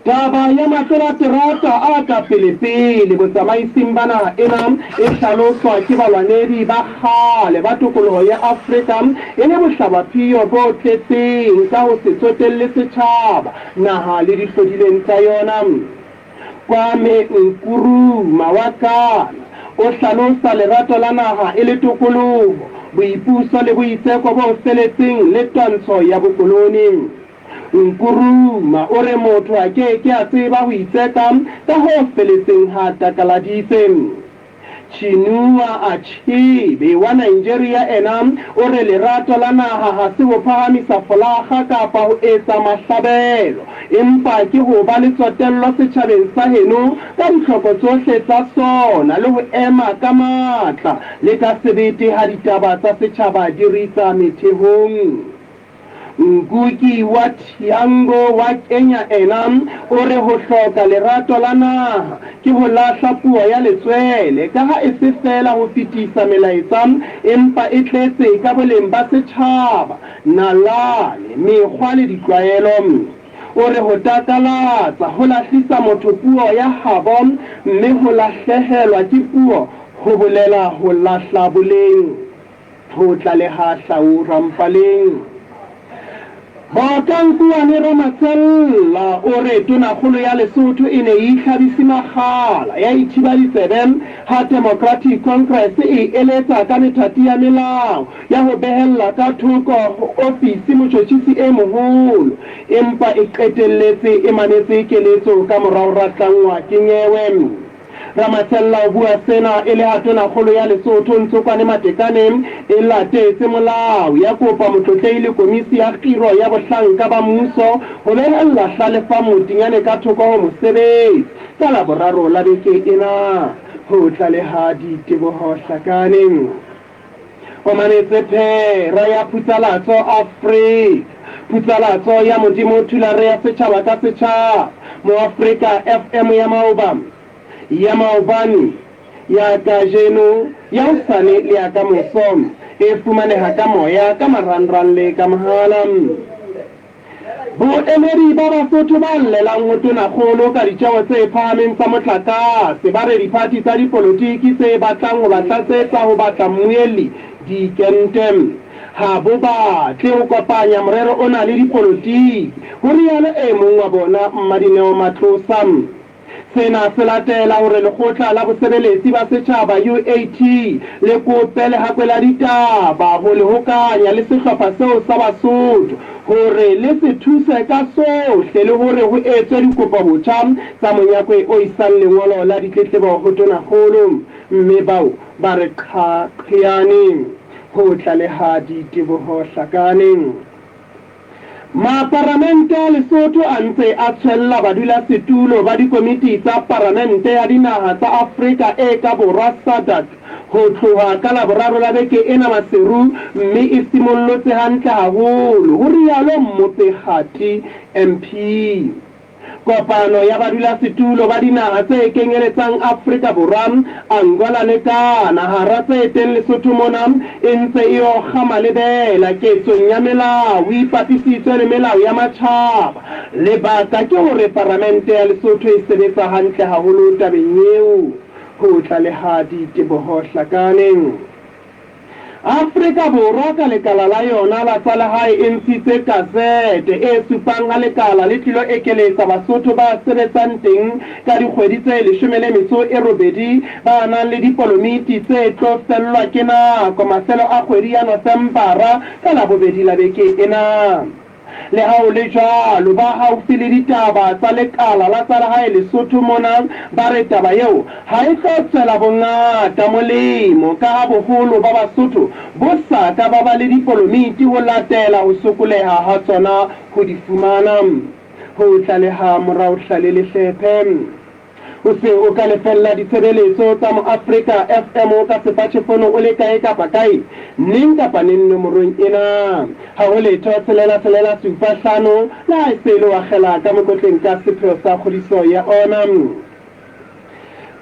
Taba ya matlolaterata a ka pele-pele botsamaising ba naha ena e hlaloswa ke balwanedi ba kgale ba tokoloho ya Afrika e le bohlabaphiyo bo tletseng ka ho se tsotelle setjhaba, naha le dihlodileng tsa yona. Kwame Nkrumah wa Ghana o hlalosa lerato la naha e le tokoloho, boipuso le boitseko bo feletseng le twantsho ya bokoloni. Nkuruma o re motho a ke ke a tseba ho itseka ka ho feletseng ha a takaladitse. Chinua Achebe wa Nigeria ena o re lerato la naha ha se ho phahamisa folakga kapa ho etsa mahlabelo, empa ke ho ba le tsotello setjhabeng sa heno ka ditlhoko tsohle tsa sona le ho ema ka matla le ka sebete ha ditaba tsa setjhaba di ritsa methehong. Ngugi wa Thiong'o wa Kenya ena o re ho hloka lerato la naha ke ho lahla puo ya letswele ka ha e se feela ho fetisa melaetsa empa e tletse ka boleng ba setjhaba, nalane, mekgwa le ditlwaelo. O re ho takalatsa ho lahlisa motho puo ya habo mme ho lahlehelwa ke puo ho bolela ho lahla boleng. Ho tlaleha Hlau Rampaleng. Bokankuane Ramasella o re tonakgolo ya Lesotho e ne e itlhabise makgala ya ithiba ditsebe ha Democratic Congress e eletsa ka methati ya melao ya ho behella ka thoko ho ofisi motjhotjhisi e moholo empa e qetelletse e mametse keletso ka mora ho ratlangwa ke nyewe. Ramasella o bua sena e le ha Tonakgolo ya Lesotho Ntsokwane Matekane e latetse molao ya kopa Motlotlehi le Komisi ya Kgiro ya Bohlanka ba Mmuso ho behella Hlalefa Motinyane ka thoko ho mosebetsi ka Laboraro la beke ena. Ho tlaleha Diteboho Hlakane. O mametse phera ya Phutsalatso Afrika, Phutsalatso ya Modimo Thulare ya setjhaba ka setjhaba, Moafrika FM ya maoba, ya maobane, ya kajeno, ya hosane le ya kamoso. E fumaneha ka moya, ka marangrang le ka mohala. Boemedi ba Basotho ba llelang ho Tonakgolo ka ditjeo tse phahameng tsa motlakase ba re diphathi tsa dipolotiki tse batlang ho ba tlatsetsa ho batla mmuelli dikente ha bo batle ho kopanya morero ona le dipolotiki, ho rialo e mong wa bona Mmadineo Matlosa. Sena se latela hore Lekgotla la Bosebeletsi ba Setjhaba, UAT, le kope lehakwe la ditaba ho le hokanya le sehlopha seo sa Basotho hore le se thuse ka sohle le hore ho etswe dikopo botjha tsa monyakwe o isang lengolo la ditletlebo ho Tonakgolo. Mme bao ba re qha qheane. Ho tlaleha Diteboho Hlakane. Maparamente a Lesotho a ntse a tshwella badulasetulo ba dikomiti tsa Paramente ya Dinaha tsa Afrika e ka Borwa, SADC, ho tloha ka Laboraro la beke ena Maseru mme e simollotse hantle haholo, ho rialo Mmope Kgati, MP. Kopano ya badulasetulo ba dinaha tse kenyeletsang Afrika Borwa, Angola le Ghana hara tse teng Lesotho mona e ntse e okga malebela ketsong ya melao e ipapisitswe le melao ya matjhaba. Lebaka ke hore paramente ya Lesotho e sebetsa hantle haholo tabeng eo, ho tlaleha Diteboho Hlakane. Afrika Borwa ka lekala la yona la tsa lehae e ntshitse kasete e supang ha lekala le tlilo ekeletsa Basotho ba sebetsang teng ka dikgwedi tse 18 ba nang le dipolomiti tse tlo fellwa ke nako mafelo a kgwedi ya Nofembara ka Labobedi la beke ena. Le ha ho le jwalo, ba haufi le ditaba tsa lekala la tsa lehae Lesotho mona ba re taba eo ha e tlo tswela bongata molemo kaha boholo ba Basotho bo sa ka ba ba le dipolomiti ho latela ho sokoleha ha tsona ho di fumana. Ho tlaleha Morao Hlale Lehlephe. O se o ka lefella ditshebeletso tsa Moafrika FM ka sepatjhefono o le kae kapa kae, neng kapa neng nomorong ena. Ha ho letho 6 6 7 5, le ha e se e le wa kgela ka mokotleng ka sepheo sa kgodiso ya ona.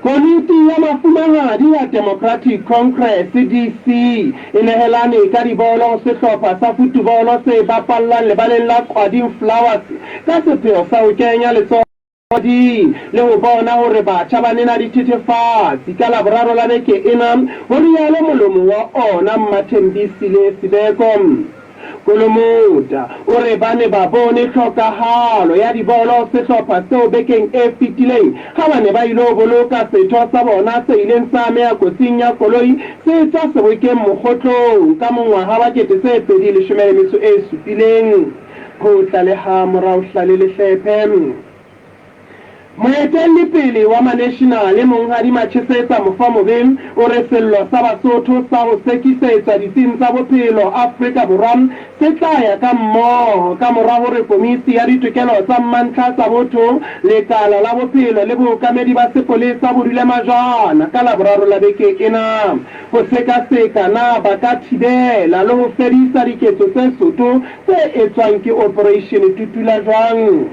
Komiti ya Mafumahadi ya Democratic Congress, DC, e nehelane ka dibolo ho sehlopha sa futubolo se bapallang lebaleng la Qwading Flowers ka sepheo sa ho kenya letsoho Di, le ho bona hore batjha ba nena dithethefatsi ka Laboraro la beke ena, ho rialo molomo wa ona Mmathembisile Sibeko. Kolomota o re ba ne ba bone tlhokahalo ya dibolo sehlopha seo bekeng e fetileng ha ba ne ba ilo boloka setho sa bona se ileng sa ameha kotsing ya koloi se tswa sebokeng Mokgotlong ka mongwaha wa 2017. Ho tlaleha morao Hlale Lehlephe. Moetellipele wa Maneshinale Monghadi Machesetsa Mofamobe o re sello sa Basotho sa ho sekisetswa ditsing tsa bophelo Afrika Borwa se tla ya ka mmoho ka mora hore Komisi ya Ditokelo tsa Mantlha tsa Botho, Lekala la Bophelo le Bookamedi ba Sepolesa bo dule majwana ka Laboraro la beke ena ho sekaseka na ba ka thibela le ho fedisa diketso tse soto tse etswang ke Operation Tutula jwang.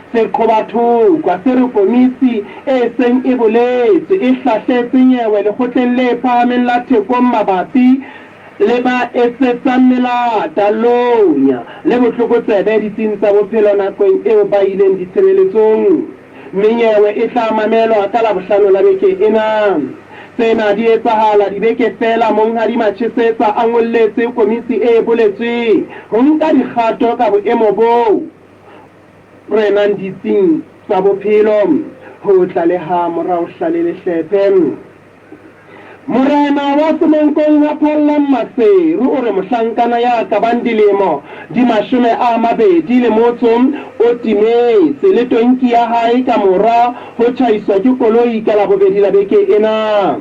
Seqhobathokwa se re komisi e seng e boletswe e hlahletse nyewe lekgotleng le phahameng la Thekong mabapi le ba etsetsang melata, lonya le botlokotsebe ditsing tsa bophelo nakong eo ba ileng ditshebeletsong. Mme nyewe e tla mamelwa ka Labohlano la beke ena. Tsena di etsahala dibeke feela Monghadi Machesetsa a ngolletse komisi e boletsweng ho nka dikgato ka boemo bo renang ditsing tsa bophelo. Ho tlaleha Morao Hlale Lehlephe. Morena wa Semonkong wa Phallang Maseru o re mohlankana ya ka bang dilemo di 28 o timetse le tonki ya hae ka mora ho tjhaiswa ke koloi ka Labobedi la beke ena.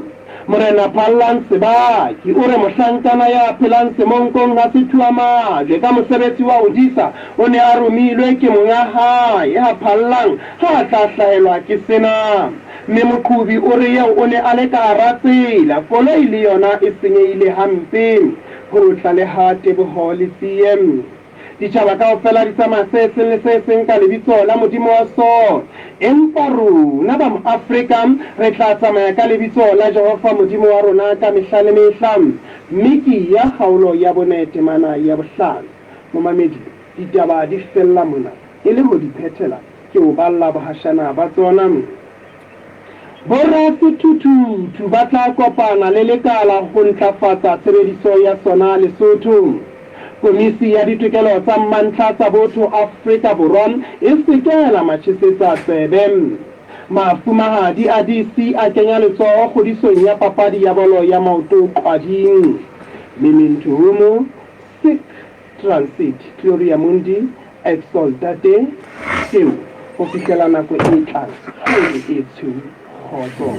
Morena Phallang Sebaki o re mohlankana ya phelang Semonkong ha Sethuamajwe ka mosebetsi wa ho disa o ne a romilwe ke monga hae ha Phallang ha a tla hlahelwa ke sena. Mme moqhobi o re eo o ne a le ka hara tsela, koloi le yona e senyehile hampe. Ho tlaleha Teboho Letsie. Ditjhaba kaofela di tsamaya se seng le se seng ka lebitso la modimo wa sona, empa rona ba Moafrika re tla tsamaya ka lebitso la Jehova Modimo wa rona ka mehla le mehla. Miki ya kgaolo ya bone temana ya bohlano. Momamedi, ditaba di fella mona e le ho di phethela. Ke o balla bohashana ba tsona. Borasethuthuthu ba tla kopana le lekala ho ntlafatsa tshebediso ya sona Lesotho. Komisi ya Ditokelo tsa Mantlha tsa Botho Afrika Borwa e sekela Machesetsa tsebe. Mafumahadi a DC a kenya letsoho kgodisong ya papadi ya bolo ya maoto Qwading. Miminturumu, sic transit Gloria Mundi Exaltate Teu ho fihlela nako e tlang kgwedi e tshweu kgotso.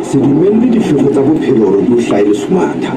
Se dumelle difefo tsa bophelo hore di o hlahe lesumatha.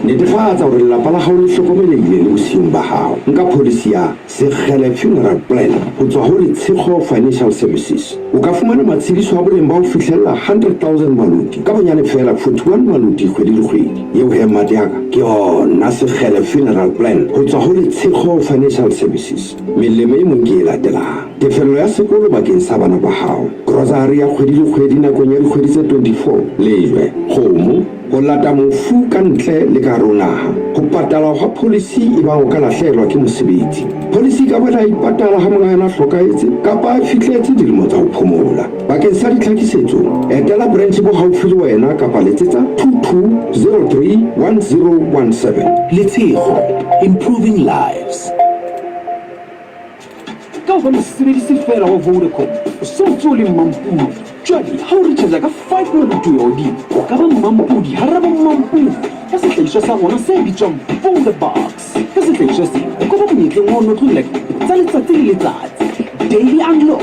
Netefatsa hore lelapa la hao le hlokomelehile le bosiyong ba hao. Nka pholisi ya Sekgele Funeral Plan ho tswa ho Letshekgo Financial Services. O ka fumana matshediso a boleng ba ho fihlella 100,000 maloti ka bonyane feela 41 maloti kgwedi le kgwedi. Eo he mmate ya ka, ke yona Sekgele Funeral Plan ho tswa ho Letshekgo Financial Services. Melemo e mong ke e latelang, Tefello ya sekolo bakeng sa bana ba hao, grocery ya kgwedi le kgwedi nakong ya dikgwedi tse 24, lejwe, kgomo, Ho lata mofu ka ntle le ka hare ho naha. Ho patalwa hwa pholisi ebang o ka lahlehelwa ke mosebetsi. Pholisi e ka boela ya ipatala ha monga yona a hlokahetse kapa a fihletse dilemo tsa ho phomola. Bakeng sa ditlhakisetso, etela branch bo haufi le wena kapa letsetsa 22031017. Letshego, Improving Lives. Ka ho ba mosebedisi feela wa Vodacom, o se o ntse o le mmampodi. Jwale ha o recharge ka 5 maluti ho ya hodimo, o ka ba mmampodi hara bommampodi ka sehlahiswa sa rona se bitswang Vodabucks. Ka sehlahiswa sena, o ka ba monyetleng wa ho notlolla tsa letsatsi le letsatsi, daily unlock,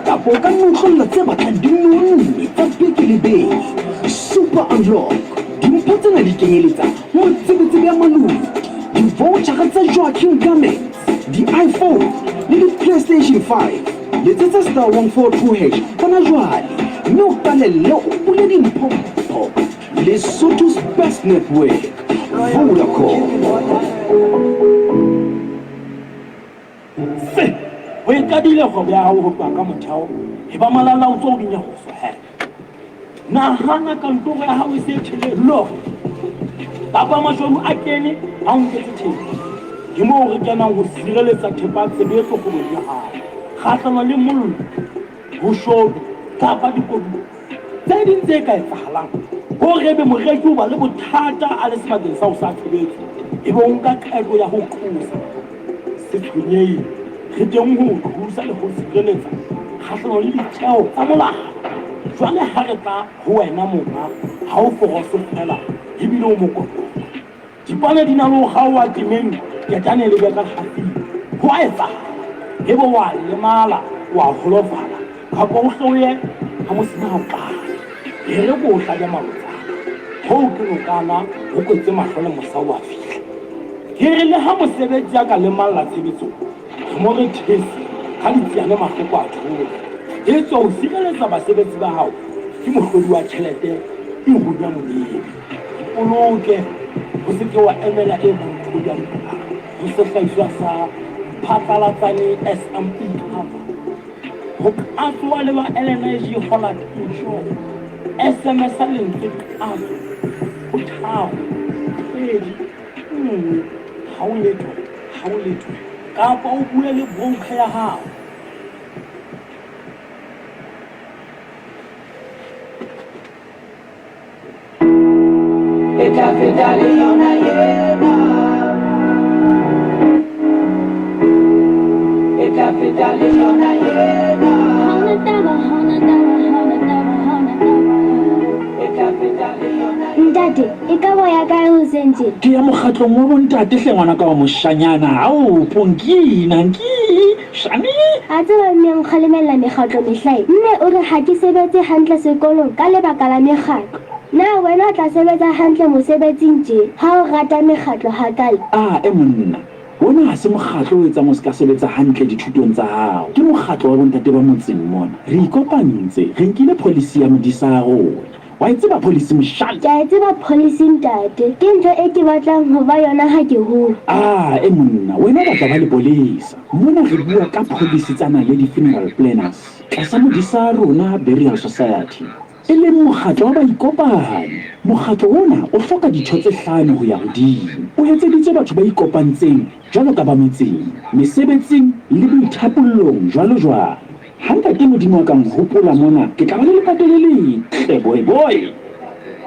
kapa o ka notlolla tse batlang di nonne tsa beke le beke, super unlock. Dimpho tsena di kenyeletsa motsebetsebe ya maluti, di-vouchera tsa Joachim Garments, di-iPhone le di-PlayStation 5. Letsetsa star 142 hash hona jwale mme o qalelle o bule dimpho mpho. Lesotho's best network, Vodacom. Se, o e qadile kgwebo ya hao ho tloha ka motheo, e ba malalaotswe o dinyaroso he. Nahana kantoro ya hao e se e tjhele lore, kapa mashodu a kene a o nketse thepa. Ke moo re kenang ho sireletsa thepa ya tshebetso kgwebong ya hao kgahlano le mollo, boshodu kapa dikoduwa tse ding tse ka etsahalang hore ebe moreki o ba le bothata a le sebakeng sa ho sa tshebetso ebe o nka qeto ya ho qosa. Se tshwenyehe, re teng ho o thusa le ho o sireletsa kgahlanong le ditjeo tsa molao. Jwale ha re tla ho wena monga, ha o foroso feela ebile o mokokotlo. Dipane di na le ho kgaoha temeng, ketane le be ka kgafing. Ho a etsahala ebe o a lemala, o a holofala kapa o hle o ye ha mosima ha o qala. E re ko o hlabe malotsana, hoo ke nokana ho kwetse mahlo le mosa o a fihla. Ke re le ha mosebetsi a ka lemalla tshebetsong, re mo re these ka ditsiane mahloko a thole. Etswe ho sireletsa basebetsi ba hao ke mohlodi wa tjhelete e hunya molemi. Ipoloke, o se ke wa emela e mong ho ya ho sehlahiswa sa Phatlalatsane SME Cover. Ho qatsoa le ba LNG Hollard Insure. SMS-a lentswe qatso ho 3 2 1 ha ho letho ha ho letho kapa o bue le broker ya hao. E tla feta le yona ena. E tla feta le yona ena. Ha hona taba, ha hona taba, ha hona taba, ha hona taba. E tla feta le yona. Ntate, e ka ba ya kae hoseng tje? Ke ya mokgatlong wa bontate hle ngwanaka wa moshanyana. Ao, Ponkina, nki, shane. A tseba mme o nkgalemella mekgatlo mehlae. Mme o re ha ke sebetse hantle sekolong ka lebaka la mekgatlo. Na wena o tla sebetsa hantle mosebetsing tje ha o rata mekgatlo hakale? Ae monna, ona ha se mokgatlo o etsang o se ka sebetsa hantle dithutong tsa hao. Ke mokgatlo wa bontate ba motseng mona. Re ikopantse, re nkile pholisi ya modisa a rona. Wa e tseba pholisi moshana? Ke a e tseba pholisi ntate. Ke ntho e ke batlang ho ba yona ha ke hola. Ae monna, wena o batla ba lepolesa. Mona re bua ka pholisi tsa Naledi Funeral Planners tlasa modisa a rona Burial Society. E leng mokgatlo wa baikopanyi. Mokgatlo ona o hloka ditho tse hlano ho ya hodimo. O etseditswe batho ba ikopantseng jwalo ka ba metseng, mesebetsing le boithapollong jwalo jwalo. Ha Ntate Modimo a ka nhopola mona ke tla ba le lepato le letle boy boy.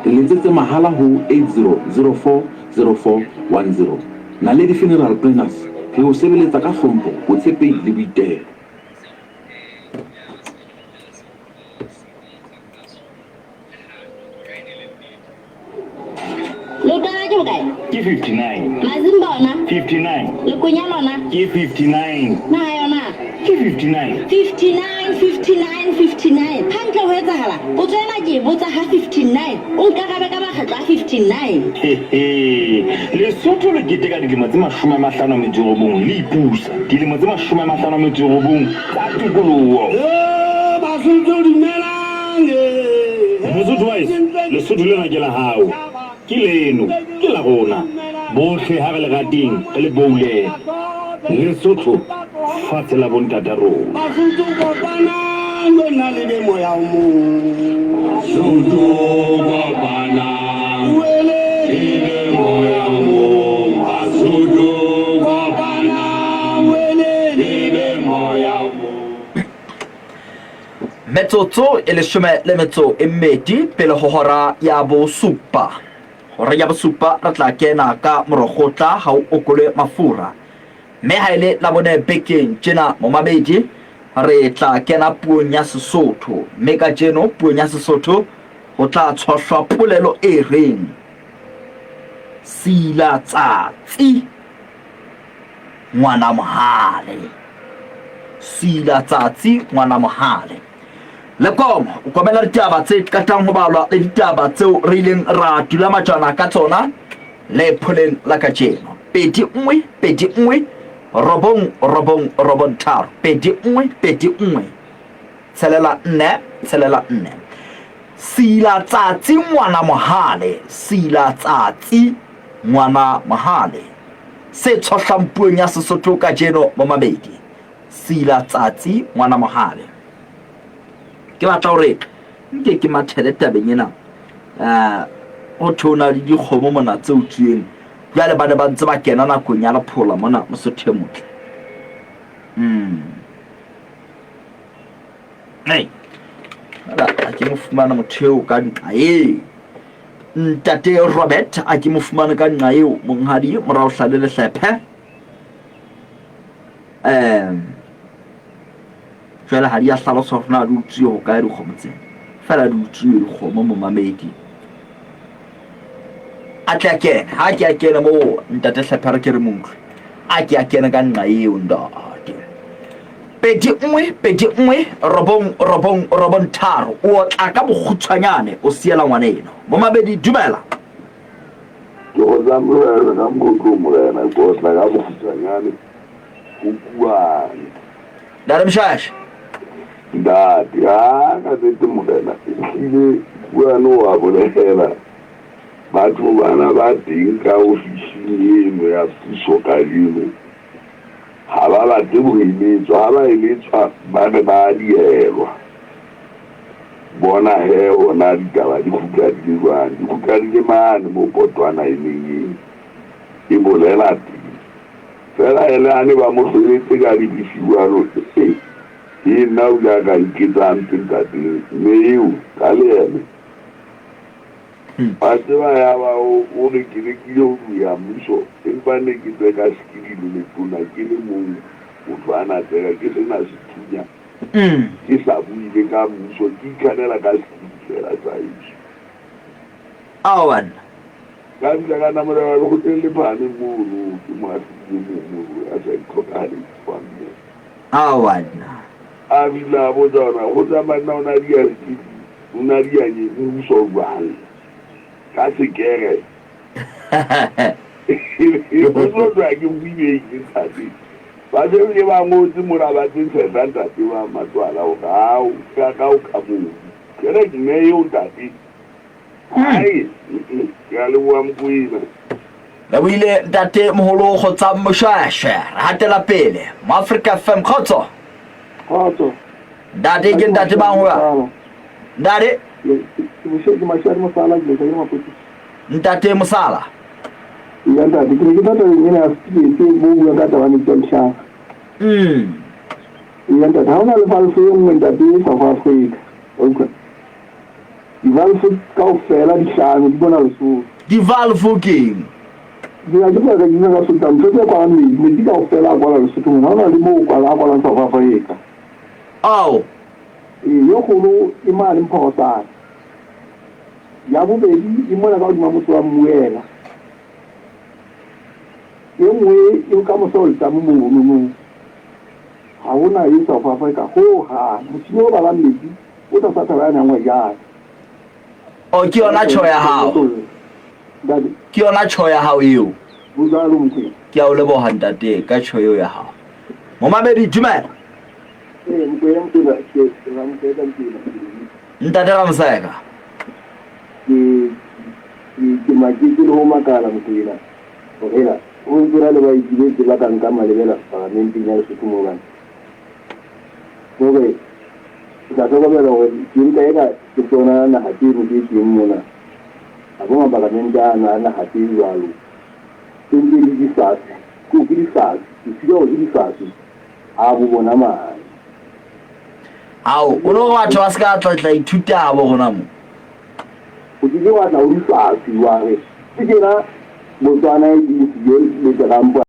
Re letsetse mahala ho 8004 04 10. Naledi Funeral Planners, re o sebeletsa ka hlompho, botshepehi le boitelo. Leotwana ke bokae? Ke 59. Mazimba ona? 59. Lekonya lona? Ke 59. Naha yona? Ke 59. 59, 59, 59. Hantle ho etsahala. Potso ena ke e botsa ha 59. O nkarabe ka makgetlo a 59. Hehe. Lesotho le keteka dilemo tse 59 le ipusa. Dilemo tse 59 tsa tokoloho. Basotho dumelang Mosotho wa heso, Lesotho lena ke la hao, ke leno, ke la rona. Bohle ha re le rateng, re le boulele. Lesotho, fatshe la bontata rona. Basotho kopanang lona le be moya o mong. Basotho kopanang le be moya o mong. Basotho kopanang le be moya o mong. Metsotso e leshome le metso e mmedi pele ho hora ya bosupa. Hora ya bosupa re tla kena ka morokgotla ha o okolwe mafura. Mme ha e le Labone bekeng tjena momamedi re tla kena puong ya Sesotho. Mme kajeno puong ya Sesotho ho tla tshohlwa polelo e reng Sila tsatsi ngwana Mohale. Sila tsatsi ngwana Mohale. Lekomo o komela ditaba tse qetang ho balwa le ditaba tseo re ileng ra dula majwana ka tsona le pholeng la kajeno. 2 1 2 1 9 9 9 3 2 1 2 1 6 4 6 4. Sila tsatsi ngwana Mohale, sila tsatsi ngwana Mohale. Se tshohlang puong ya Sesotho kajeno momamedi. Sila tsatsi ngwana Mohale. Ke batla hore nke ke mathele tabeng ena. Ho thwe ho na le dikgomo mona tse utsuweng. Jwale ba ne ba ntse ba kena nakong ya lephola mona Mosotho e motle. Hey. Ala, a ke mo fumana motho eo ka nqa eo. Ntate Robert a ke mo fumane ka nqa eo monghadi morao hlale lehlephe. Jwale ha di a hlalosa hore na di utsuwe ho kae dikgomo tsena. Fela di utsuwe dikgomo momamedi. A tle a kene, ha ke a kene moo ntate Hlephe re ke re mo utlwe. A ke a kene ka nqa eo ntate. 2 1 2 1 9 9 9 3. O otla ka bokgutshwanyane o siela ngwaneno. Momamedi dumela. Ke go tla morena ka mokgotlo morena ke otla ka bokgutshwanyane o kuane. Ntate Mshasha. Ntate, ha ka tsete morena ehlile kuane o a bolela. Batho bana ba teng ka ofising eno ya puso kajeno ha ba batle ho eletswa, ha ba eletswa ba re ba a dihelwa. Bona he hona ditaba di kgutla di le jwang, di kgutla di le mane moo potwana e neng e e bolela teng. Feela ele hane ba mo hloletse ka lebisi jwalo, e, e nna o ile a ka nketsa hampe ntate mme eo ka leeme. Wa tseba yaba o o re ke lekile ho diha mmuso empa ne ke tseka sekili le letona ke le mong motho a na tseka ke sena sethunya ke sa bue le ka mmuso ke ikhanela ka sekili fela sa heso. Ao banna. Ka fihla ka namolela lekgotleng le phahameng mono ke moahlodi e mong mono ya sa itlhokahaletse wa mme. Ao banna. A fihla a botsa hore na kgotsa banna o na diya sekili o na diya mmuso jwang ka sekere. Mmuso jwang ke buile eng ntate. Ba se ke ba ngotse mona ba tse tshehla ntate wa Matwala hore ao ka ka o ka mobu. Kerek mme eo ntate. Hai, ke a leboha Mokoena. Lebohile ntate moholo Kgotsang Moshweshwe. Re hatela pele. Mo Africa FM kgotso. Kgotso. Ntate ke ntate mang ho Ntate? Ke Mashadi Mosala ke letsa ke Mapotisi. Ntate Mosala. Ya ntate, ke ne ke tla tabeng ena ya setikete bo buang ka taba metsi a dihlaka. Ya ntate, ha hona le valve e nngwe ntate e South Africa. Wa utlwa? Di-valve kaofela di hlano di mona Lesotho. Di-valve keng? Ke a ke tseba ka ke ka sotla ntho tse kwalang metsi, metsi kaofela a kwala Lesotho mona. Ha hona le moo kwala a kwalang South Africa. Ao. Ee, e kgolo e mane Mphorosana. Ya bobedi e mona ka hodima motse wa Mmuela. E nngwe e ka mose ho letamo mono no. Ha hona e South Africa ho hang. Motjhini o balang metsi o tlasa thaba yane ya Ngwejane. Oh, ke yona tjho ya hao. Ntate. Ke yona tjho ya hao eo. Ho jwalo Mokwena. Ke a o leboha ntate ka tjho eo ya hao. Momamedi dumela. Ee, Mokwena Mokwena ke Ramoseka Mokwena. Ntate Ramoseka. Ke ke ke maketse le ho makala Mokwena hore na ho ntse na le baekiletsi ba ka nka malebela paramenteng ya Lesotho moo bana. Hore o tla hlokomela hore ke nka eka ke tsona naha tseno tse teng mona. Ha bo maparamente ano a naha tse jwalo. Tse ntse le difafi. Ke ke difafi. Ke tseba hore ke difafi. A bo bona mane. Ao, o no batho ba se ka tla tla ithuta habo rona mo. O ke ke wa tla o difafi wa re ke tjena Botswana e le siyo le Trump.